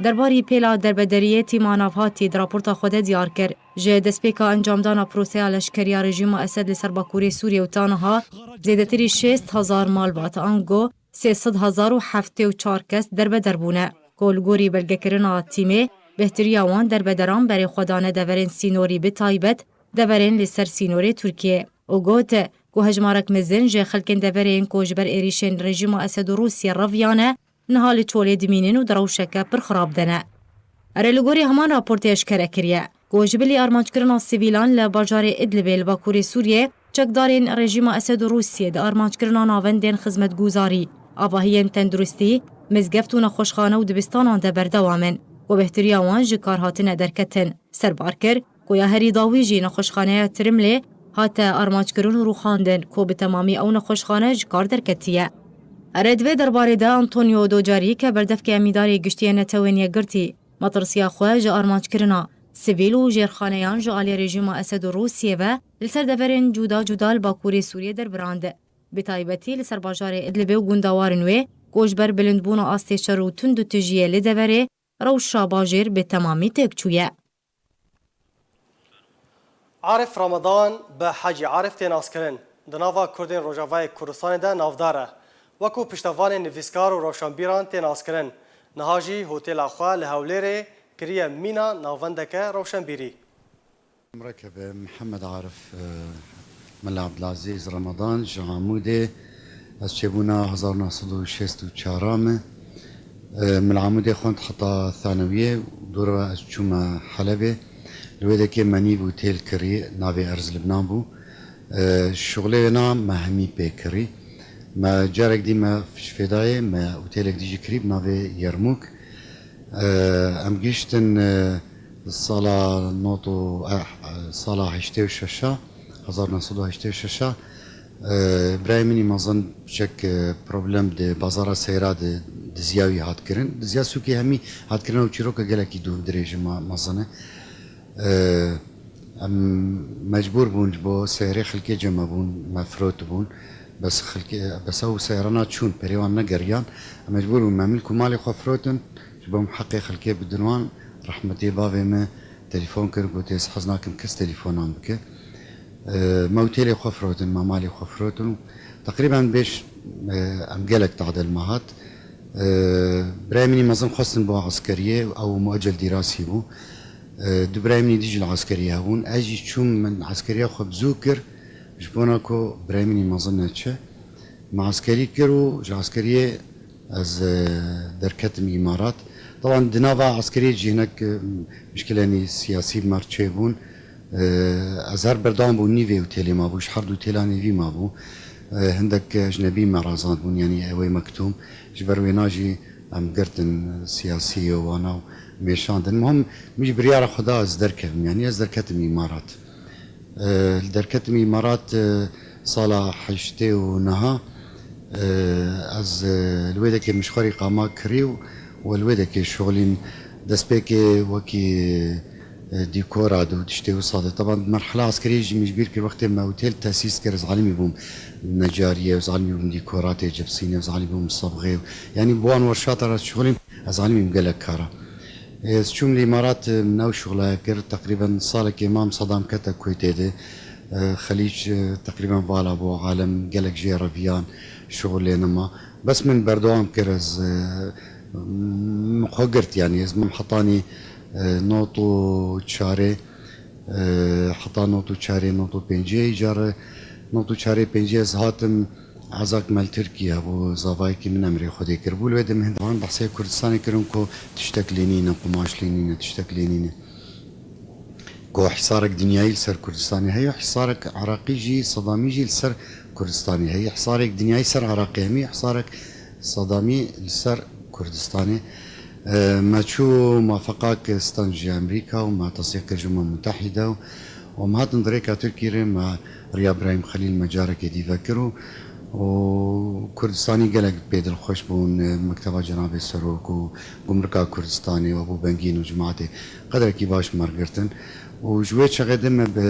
Derbarî pêla derbedariyê tîma navhatî di raporta xwe de diyar kir, ji destpêka encamdana proseya leşkeriya rejîma Esed li ser Bakurê Sûriyê û ta niha zêdetirî şêst hezar malbat ango sê sed hezar û heftê û çar kes derbeder bûne, ku li gorî belgekirina tîmê, bêhtiriya wan derbederan berê xwe dane deverên sînorî, bi taybet deverên li ser sînorê Tirkiyê, û got ku hejmarek mezin ji xelkên deverê yên ku ji ber êrîşên rejîma Esed û Rûsiyê reviyane, niha li çolê dimînin û di rewşeke pir xirab de ne. Erê, li gorî heman raportê eşkere kiriye ku ji bilî armanckirina sivîlan li bajarê Idlibê li bakurê Sûriyê, çekdarên rejîma Esed û Rûsiyê di armanckirina navendên xizmetguzarî, avahiyên tenduristî, mizgeft û nexweşxane û dibistanan de berdewam in ku bêhtiriya wan ji kar hatine derketin. Serbar kir ku ya herî dawî jî nexweşxaneya Tirimlê hate armanckirîn û rûxandin ku bi temamî ew nexweşxane ji kar derketiye. Erê, di vê derbarê de Antonio Docarî ke berdevkê Emîdarê Giştî yê Netewên Yekgirtî, metirsiya xwe ji armanckirina sivîl û jêrxaneyan ji aliyê rejîma Esed û Rûsiyê ve li ser deverên cuda cuda li Bakurê Sûriyê derbirand. Bi taybetî li ser bajarê Idlibê û gundewarên wê ku ji ber bilindbûna astê şer û tundûtijiyê li deverê rewşa bajêr bi temamî têk çûye. Arif Ramadan bi Hecî Arif tê naskirin. Di nava Kurdên Rojavayê Kurdistanê de navdar e. Wekû piştevanê nivîskar û rewşenbîran tê naskirin. Niha jî hotêla xwe li Hewlêrê kiriye mîna navendeke rewşenbîrî. Emreke be Mihemed Arif, e, Mela Abdilazîz Ramadan ji Amûdê. Ez çêbûna hezar neh sed û şêst û çar me. E, min li Amûdê xwend heta thanewiyê û dora ez çûme Helebê. Li wê dekê me nîv ûtêl kirî, navê Erz Libnan bû. E, şuxulê wêna me hemî pê kirî. Me carek dî me ji fêdayê, me ûtêlek dî jî kirî bi navê Yermûk. E, em gihîştin, e, sala nod û, e, sala heştê û şeş a, hezar neh sed û heştê û şeş a, e, birayê min î mezin piçek, e, problem di bazara seyra di diziya wî hat kirin. Diziya sûkê hemî hat kirin û çîroka gelekî dû dirêj û me-, mezin e. E, em mecbûr bûn ji bo seyrê xelkê cem me bûn, me firotibûn. Bes xelkê, bes ew seyrana çûn, perê wan negeriyan. Em mecbûr bûn me milk û malê xwe firotin. Ji bo em heqê xelkê bidin wan, rehmetê bavê me telefon kir, got, "Ez hez nakim kes telefonan bike." E, me ûtêlê xwe firotin, me malê xwe firotin. Teqrîben bêş, e, em gelek tadel me hat. Ee, Birayê min î mezin xwestin bo eskeriyê, ew muecel dîrasî bû. Ee, du birayê min î dî jî li eskeriyê hebûn. Ez jî çûm, min eskeriya xwe bi zû kir, ji bona ku birayê min î mezin neçe. Me eskerî kir û ji eskeriyê ez, e, derketim Îmarat. Taban di nava eskeriyê jî hinek, e, mişkilenî siyasî bi me re çêbûn. E, ez her berdewam bûm nîvê otêlê mabû, ji her du otêla nîvî mabû. E, hindek ecnebî me razandbûn, yanî ewê mektûm. Ji ber wêna jî em girtin siyasî û wana û mêşandin. Muhim, min jî biryara xwe da ez derkevim, yanî ez derketim Îmarat. E, li derketim Îmarat, e, sala heştê û neha, e, ez, e, li wê dekê min ji xwe rê qama kirî û, û li wê dekê şixulîm destpêkê wekî, e, dîkora de û tiştê wisa de. Teban di merhela eskeriyê jî min ji bîr kir wextê me otêl tesîs kir, ez alimî bûm necariyê, ez alimî bûm dîkoratê cipsînê, ez alimî bûm sebxê. Yanî bi wan werşata re şixulîm, ez alimî bûm gelek kara. Ez çûm li Îmarat, e, min ew şixulaya kir. Teqrîben salekê mam Sedam kete Kuweytê de. E, Xelîc, e, teqrîben vala bû, alem gelek jê reviyan, şixulê nema. Bes min berdewam kir, ez, e, min xwe girt, yanî ez mam hetanî, e, nod û çarê, e, heta nod û çarê, nod û pêncê, îcar nod û çarê pêncê ez hatim, Ezak me li Tirkiyê hebû, zavayekî min emrê Xwedê kiribû. Li wê demê hindevan behsê Kurdistanê kirin ku tiştek lê nîne, qumaş lê nîne, tiştek lê nîne. Ku hîsarek dinyayî li ser Kurdistanê heye, hîsarek Iraqî jî, Sedamî jî li ser Kurdistanê heye. Hîsarek dinyayî ser Iraqê hemî, hîsarek Sedamî li ser Kurdistanê. E, me çû mafeqak stanjî Amerîka û me tesdîq kir ji Umem Mutehîde û, û me hatin di rêka Tirkî re me riya Birahîm Xelîl me carekê dî vekir û, û Kurdistanî gelek pê dilxweş bûn, e, Mekteba Cenabê Serok û Gumrika Kurdistanê û Ebû Bengîn û cemaetê qederekî baş me re girtin. Û ji wê çaxê de me bi,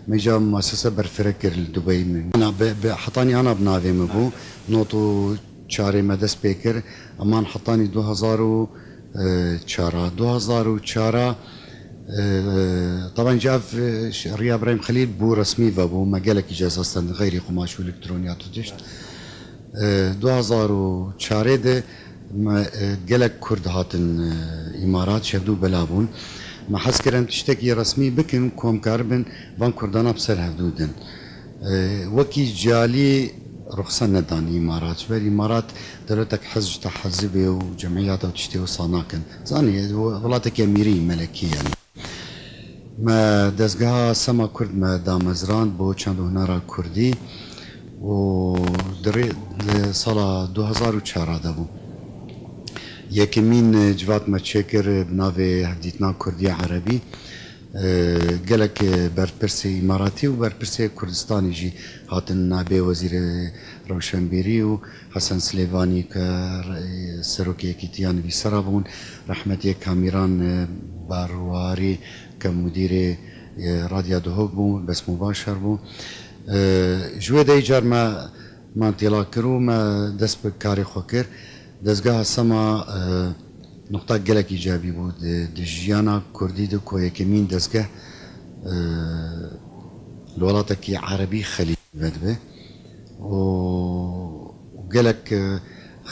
me îca muasese berfireh kir li Dubeyî min. Ana bi, bi, hetanî ana bi navê min bû. Nod û çarê me dest pê kir. Eman hetanî du hezar û çar a. Du hezar û çar a, e, taban ji ev, e, ş-, riya Birahîm Xelîl bû resmî vebû. Me gelekî ceza stend, xeyrî qumaş û elektronî ya tu tişt. E, du hezar û çarê de me, e, gelek Kurd hatin, e, Îmarat, ji hevdû bela bûn. Me hez kir em tiştekî resmî bikin ku em karibin van Kurdana bi ser hevdû din. E, wekî calî ruxsa nedan Îmarat. Ji ber Îmarat dewletek hez ji te hezibê û cemiyata û tiştê wisa nakin. Zanî, welatekî emîrî, melekî yani. Me dezgeha Sema Kurd me damezrand bo çand û hunera kurdî û di rê, di sala du hezar û çar de bû. Yekemîn civat me çêkir bi navê Hevdîtina Kurdî Erebî. E, gelek berpirsê Îmaratî û berpirsê Kurdistanî jî hatin nabê Wezîrê Rewşenbîrî û Hesen Silêvanî ke re-, serokê Yekîtiya Nivîsera bûn, rehmetiyê Kamîran, e, Barwarî ke mudîrê, e, Radya Duhok bû, Bes Mubaşer bû. E, ji wê de îcar me, me têla kir û me dest bi karê xwe kir. Dezgeha Sema, e, nuqta gelek îcabî bû di, di jiyana kurdî de ku yekemîn dezgeh, e, li welatekî erebî xelî vedibe. û gelek, e,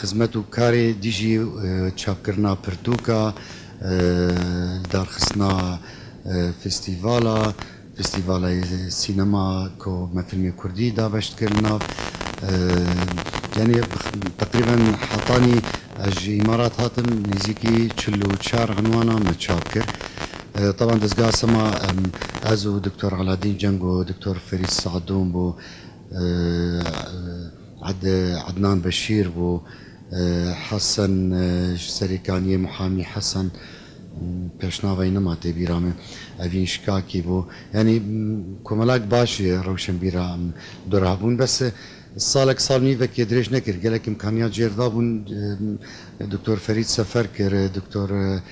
xizmet û karê dijî, e, çapkirina pirtûka, e, darxistina, e, festîvala, festîvala sînema ku me filmê kurdî dabeş dikir li nav. E, yanî teqrîben hetanî ez ji Îmarat hatim, nêzîkî çil û çar enwana me çap kir. E, taban dezgeha Sema, em, ez û Doktor Aladîn Ceng û Doktor Ferîd Sadûn bû. E, Ed-, Ednan Beşîr bû, e, Hesen, e, ji Serêkaniyê, Muhamî Hesen, m, pêşnavayî nema tê bîra min, Evîn Şikakî bû. Yanî, m, komelak baş, e, rewşenbîra, m, dora bûn. Bes, e, salek, sal nîvekê dirêj nekir. Gelek imkaniya cêr dabûn, e, m, Doktor Ferîd sefer kir, e, Doktor, e,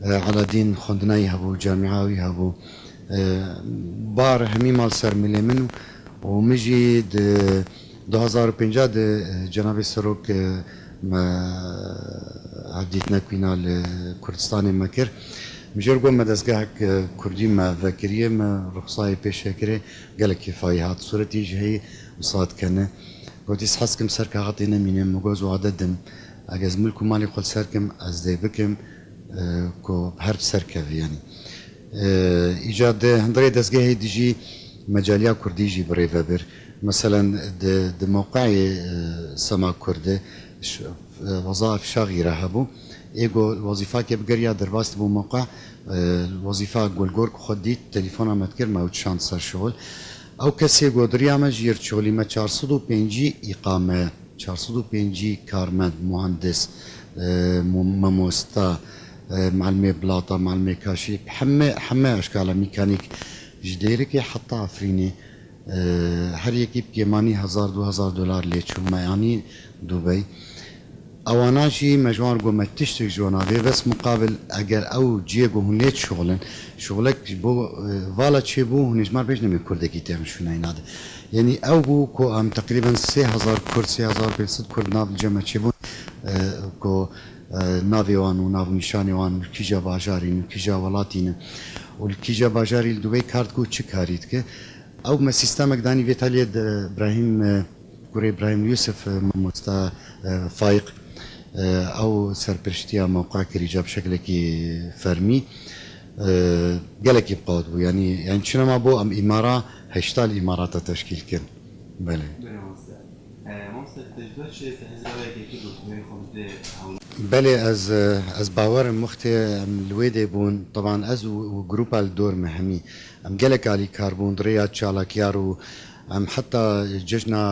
E, Aladîn xwendina wî hebû, camia wî hebû. E, bar hemî mal ser milê min û min jî di du hezar û pêncî de, e, Cenabê Serok, e, me hevdîtinek wîna li Kurdistanê me kir. Min jê re got me dezgehek, e, kurdî me vekiriye, me ruxsayê pêşê kirê, gelek kêfa wî hat. Sûretî jî heye, wisa dikene. Gotî, ez hez dikim ser kaxetê nemîne, min got, ez wade dim. Eger ez milk û malê xwe li ser kim, ez dê bikim, e, ku her ser kevî, yanî. E, îca di hundirê dezgehê dijî me caliya kurdî jî bi rê ve bir. Meselen, di, di mewqeyê, e, Sema Kurdi, ş-, e, weza Efşaxî re hebû. Ê ku wezîfakê bigeriya derbas dibû mewqe, e, wezîfa Gulgor ku xwe dît, telefona me dikir, me ew dişand ser şixul. Ew kesê ku diriya me ji yir şixulî me çar sed û pêncî îqame, çar sed û pêncî karmend, muhandis, e, mu-, mamosta, e, mealimê bilata, mealimê kaşî, heme, heme eşkala mîkanîk ji Dêrikê heta Efrînê, e, her yekî bi kêmanî hezar du hezar dolar lê çû, me anî Dubey. Ewana jî me ji wan re got, me tiştek ji wan navê, bes muqabil eger ew cihê ku hûn lê dişuxulin, şuxulek ji bo, e, vala çêbû, hûn ê ji me re bêjin, em ê kurdekî tê, em şûnayî nadin. Yanî ew bû ku em teqrîben sê hezar kurd, sê hezar pênc sed kurd nav li cem me çêbûn, e, ku, e, navê wan û nav û nîşanê wan û li kîja bajarî ne, kîja welatî ne û li kîja bajarî li Dubey kar dike û çi karî dike. Ew me sîstemek danî vê taliyê de Îbrahîm, e, kurê Îbrahîm Yûsif, e, mamosta, e, Faiq, e, ew serpiriştiya mewqe kirî ca bi şeklekî fermî, e, gelekî bi qewet bû. Yanî, yanî çinema bû em îmara heşta li îmarata teşkîl kirin. Belê. Belê, mamoste. E, mamoste, te ji ber çi te hizra wê yekê kir û hûn xwe bidê hewlan? Belê, ez, e, ez bawer im wextê em li wê dê bûn, teban ez û, û grupa li dor me hemî. Em gelek alîkar bûn di rêya çalakiya û em heta cejna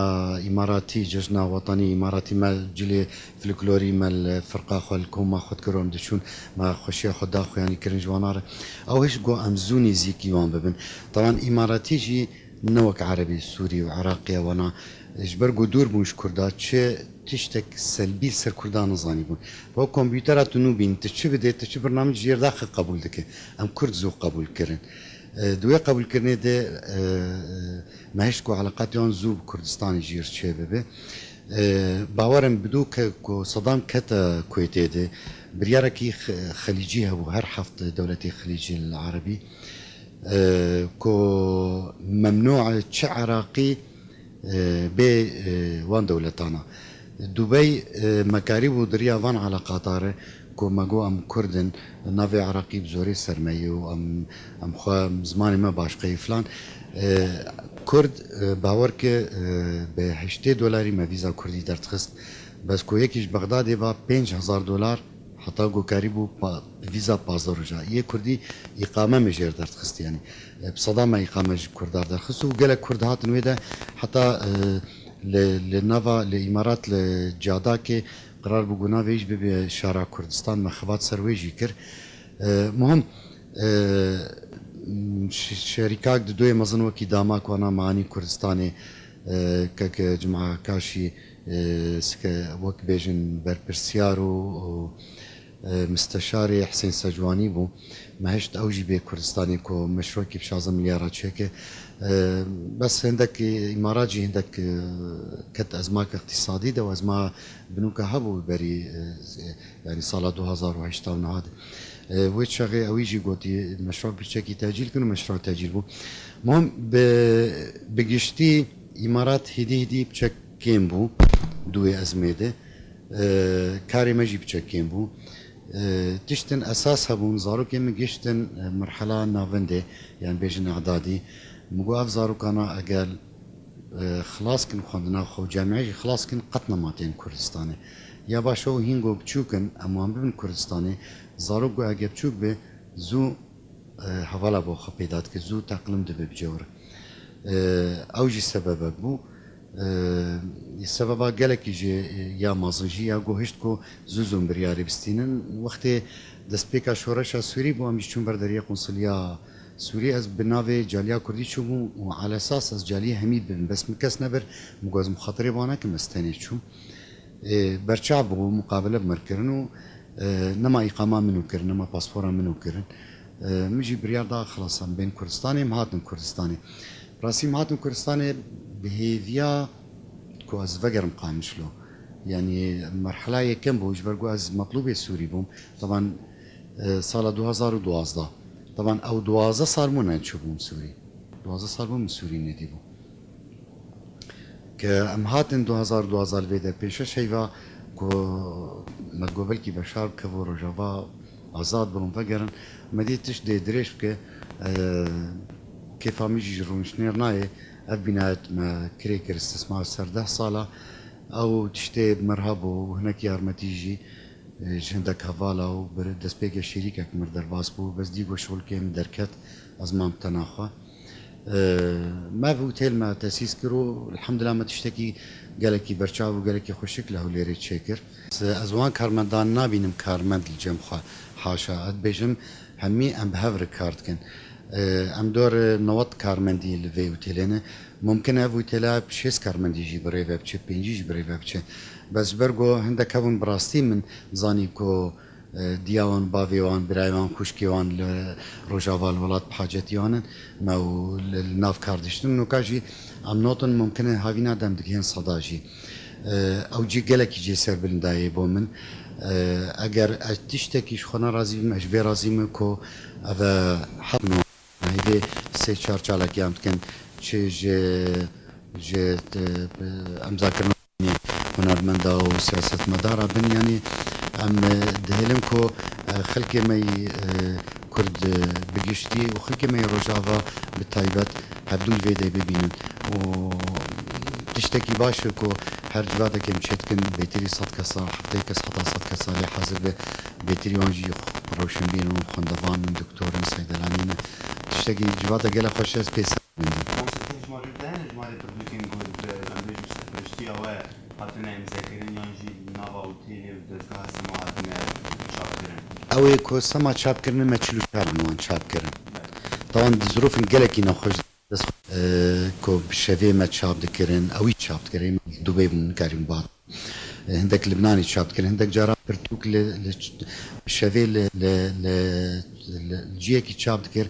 îmaratî, cejna wetanî îmaratî me cilê folklorî me li firqa xwe, li koma xwe dikir û em diçûn, me xweşiya xwe da xwe, yanî kirin ji wana re. Ew hişt got em zû nêzîkî wan bibin. Teban îmaratî jî ne wek erebî, sûrî û iraqî wana, ji ber ku dûr bûn ji kurda, çi tiştek selbî li ser kurda nizanîbûn. Wek kompûtera tu nû bîn, tu çi bidê, tu çi birnamec jê re daxî qebûl dike. Em kurd zû qebûl kirin. E, di wê qebûlkirinê de, e, e, me hişt ku eleqatê wan zû bi Kurdistanê jî re çêbibe. E, bawer im bi dû ke ku Sedam kete Kuwêtê de, biryarekî X-, Xelîcî hebû, her heft dewletê Xelîcî li erebî, e, ku memnû e çi Iraqî, e, bê, e, wan dewletana. Dubey, e, me karîbû di riya van eleqata re ku me got em Kurd in, navê Iraqî bi zorê ser me ye û em, em xwe, zimanê me baş qey filan. E, Kurd, e, bawer ke, e, bi heştê dolarî me vîza Kurdî derdixist. Bes ku yekî ji Bexdadê va pênc hezar dolar, heta ku karîbû pa-, vîza pazdeh roja. Yê Kurdî îqame me jê re derdixist, yanî. E, bi seda me îqame ji Kurda re derxist û gelek Kurd hatin wê de, heta, e, li, li nava, li Îmarat, li Cadakê qirar bû ku navê jî bibe Şara Kurdistan, me xebat ser wê jî kir. E, muhim, e, ş-, şerîkak di doyê mezin wekî damak wana me anî Kurdistanê, e, kek Cuma Kaşî, e, sike wek bêjin berpirsiyar û, û, e, misteşarê Hisên Secwanî bû. Me hişt ew jî bê Kurdistanê ku meşrokî bi şazdeh milyara çêke. E, bes hindek Îmarat jî hindek, e, ket ezmak îqtîsadî de û ezma binûka hebû berî, e, yanî sala du hezar û heşt û niha de. E, wê çaxê ewî jî gotî meşrok piçekî tecîl kin û meşrok tecîl bû. Muhim bi, bi giştî Îmarat hêdî hêdî piçek kêm bû di wê ezmê de. E, karê me jî piçek kêm bû. E, tiştin esas hebûn, zarokên min giştin, e, merhela navendê, yan bêjin îdadî. Min got, ev zarokana eger, e, xilas kin xwendina xwe û camiye jî xilas kin, qet nema tên Kurdistanê. Ya baş ew hîn got biçûk in, em wan bibin Kurdistanê. Zarok got, eger biçûk be, zû e, hevala bo xwe peyda dike, zû teqlim dibe bi cewr. E, ew jî sebebek bû. E, sebeba gelekî jî, e, ya mezin jî ya ku hişt ku zû zû em biryarê bistînin. Wextê destpêka şoreşa Sûrî bû, em jî çûn ber deriyê qunsuliya Sûrî. Ez bi navê caliya Kurdî çûbûm û alesas ez caliyê hemî bibim. Bes min kes nebir, min got ez mixatirê wan nekim, ez tenê çûm. E, berçav bû, muqabele bi min kirin û, e, nema îqama min û kirin, nema paspora min û kirin. E, min jî biryar da, xilas em bên Kurdistanê, em hatin Kurdistanê. Rastî em hatin Kurdistanê bi hêviya ku ez vegerim Qamişlo. Yanî merhela yekem bû, ji ber ku ez metlûbê Sûrî bûm. Teban, e, sala du hezar û duwazdeh. Teban ew duwazdeh sal bû neçûbûm Sûrî. Duwazdeh sal bû min Sûrî nedîbû. Ke em hatin du hezar duwazdeh li vê de pêşeş heyva Ku me digot belkî Beşar bikeve Rojava, azad bibin, vegerin. Me dî tişt dê dirêj bike, e, kêfa min jî ji rûniştnêr nayê. Ev bînayet me kirê kir, îstismar ser deh sala. Ew tiştê bi mir hebû û hinek yarmetî jî, e, ji hindek hevala û bi destpêkê şêrîkek mir derbas bû. Bes dî got şixulkê min derket, ez mam tena xwe. Ee, me vûtêl me tesîs kir û elhamdulillah me tiştekî gelekî berçav û gelekî xweşik li Hewlêrê çêkir. Ez wan karmendan nabînim karmend li cem xwe, haşa. Ez dibêjim hemî em bi hev re kar dikin. Ee, em dor newet karmendî li vê wîtêlê ne. Mumkin e vîtêla şêst karmendî jî bi rê ve biçe, pêncî jî bi rê ve biçe. Bes ji ber ku hindek hebûn bi rastî min zanî ku e, diya wan, bavê wan, birayê wan, xwişkê wan li Rojava, li welat bi hacetî wan in. Me û li, li nav kar diştin. Noka jî em notin, mumkin e havîna dem digihên seda jî. E, ew cî gelekî cê serbilindayê bo min. E, eger ez tiştekî ji xwe ne razî bim, ez ji vê razî me ku ev e hep no. Hêdî sê çar çalakiyan dikin, çi ji, ji, e, emzakirina hunermenda û siyasetmedara bin, yanî em, e, dihêlin ku, e, xelkê me yî, e, Kurd, e, bi giştî û xelkê me yî Rojava bi taybet hevdû li vê de bibînin. Û tiştekî baş e ku her civakekê em çêdikin, bêtirî sed kesa, heftê kes heta sed kesa lê hazir be, bêtirî wan jî rewşenbîr in, xwendevan in, doktor in, seydelanî ne. Tiştekî civata gelek xweş e, ez pê ser Mamoste, ji ma re dene, ji ma re pirtûkên ku bi, em bêjin, serperiştiya we hatine îmzekirin yan jî nava ûtêlê û dezgeha sema hatine çapkirin? Ew ê ku sema çapkirine me çil û çar anwan çapkirin. Tawan di zirûfên gelekî nexweş dest, e, ku bi şevê me çap dikirin, ewî çap dikirin, Dubê bûn, nikarîn bat. E, hindek Libnanê çap dikir, hindek caran pirtûk li, li ç-, bi şevê li, li, li, li ciyekî çap dikir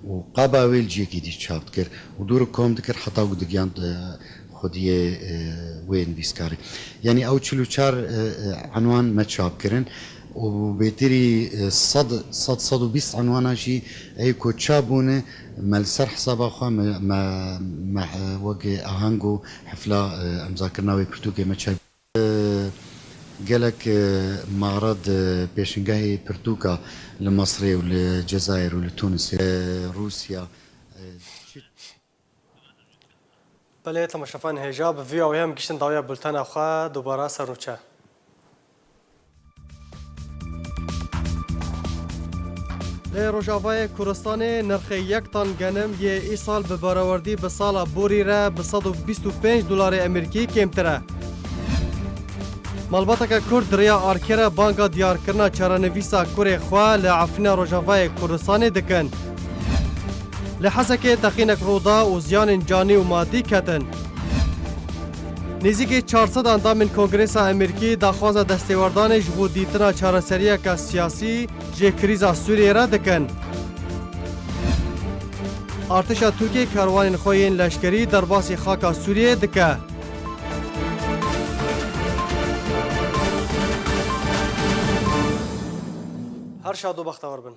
û qaba wê li ciyekî dî çap dikir û dû re kom dikir heta ku digihand, e, xwediyê, e, wê nivîskarê. Yanî ew çil û çar, e, e, enwan me çap kirin û bêtirî, e, sed, sed, sed û bîst enwana jî ey ku çap bûne me li ser hesaba xwe me, me, me, e, wek aheng û hefla, e, emzakirina wê pirtûkê me çap Gelek, e, mared, e, pêşingehê pirtûka li Misrê û li Cezayir û li Tunisê, e, Rûsya, e, çi- Belê, temaşevan hêja, bi vî awê em giştin dawiya bultena xwe, dubara ser nûçe. Li Rojavayê Kurdistanê nirxê yek tan genim yê îsal bi barawerdî bi sala borî re bi sed û bîst û pênc dolarê Amerîkî kêmtir e. Malbateke Kurd di riya ARKê re banga diyarkirina çarenivîsa kurê xwe li Efrîna Rojavayê Kurdistanê dikin. Li Hezekê teqînek rû da û ziyanên canî û madî ketin. Nêzîkî çar sed endamên Kongresa Amerîkî daxwaza destêwerdanê ji bo dîtina çareseriyeke siyasî ji krîza Sûriyê re dikin. Artêşa Tirkiyê kerwanên xwe yên leşkerî derbasî xaka Sûriyê dike. Her şad û bextewar bin.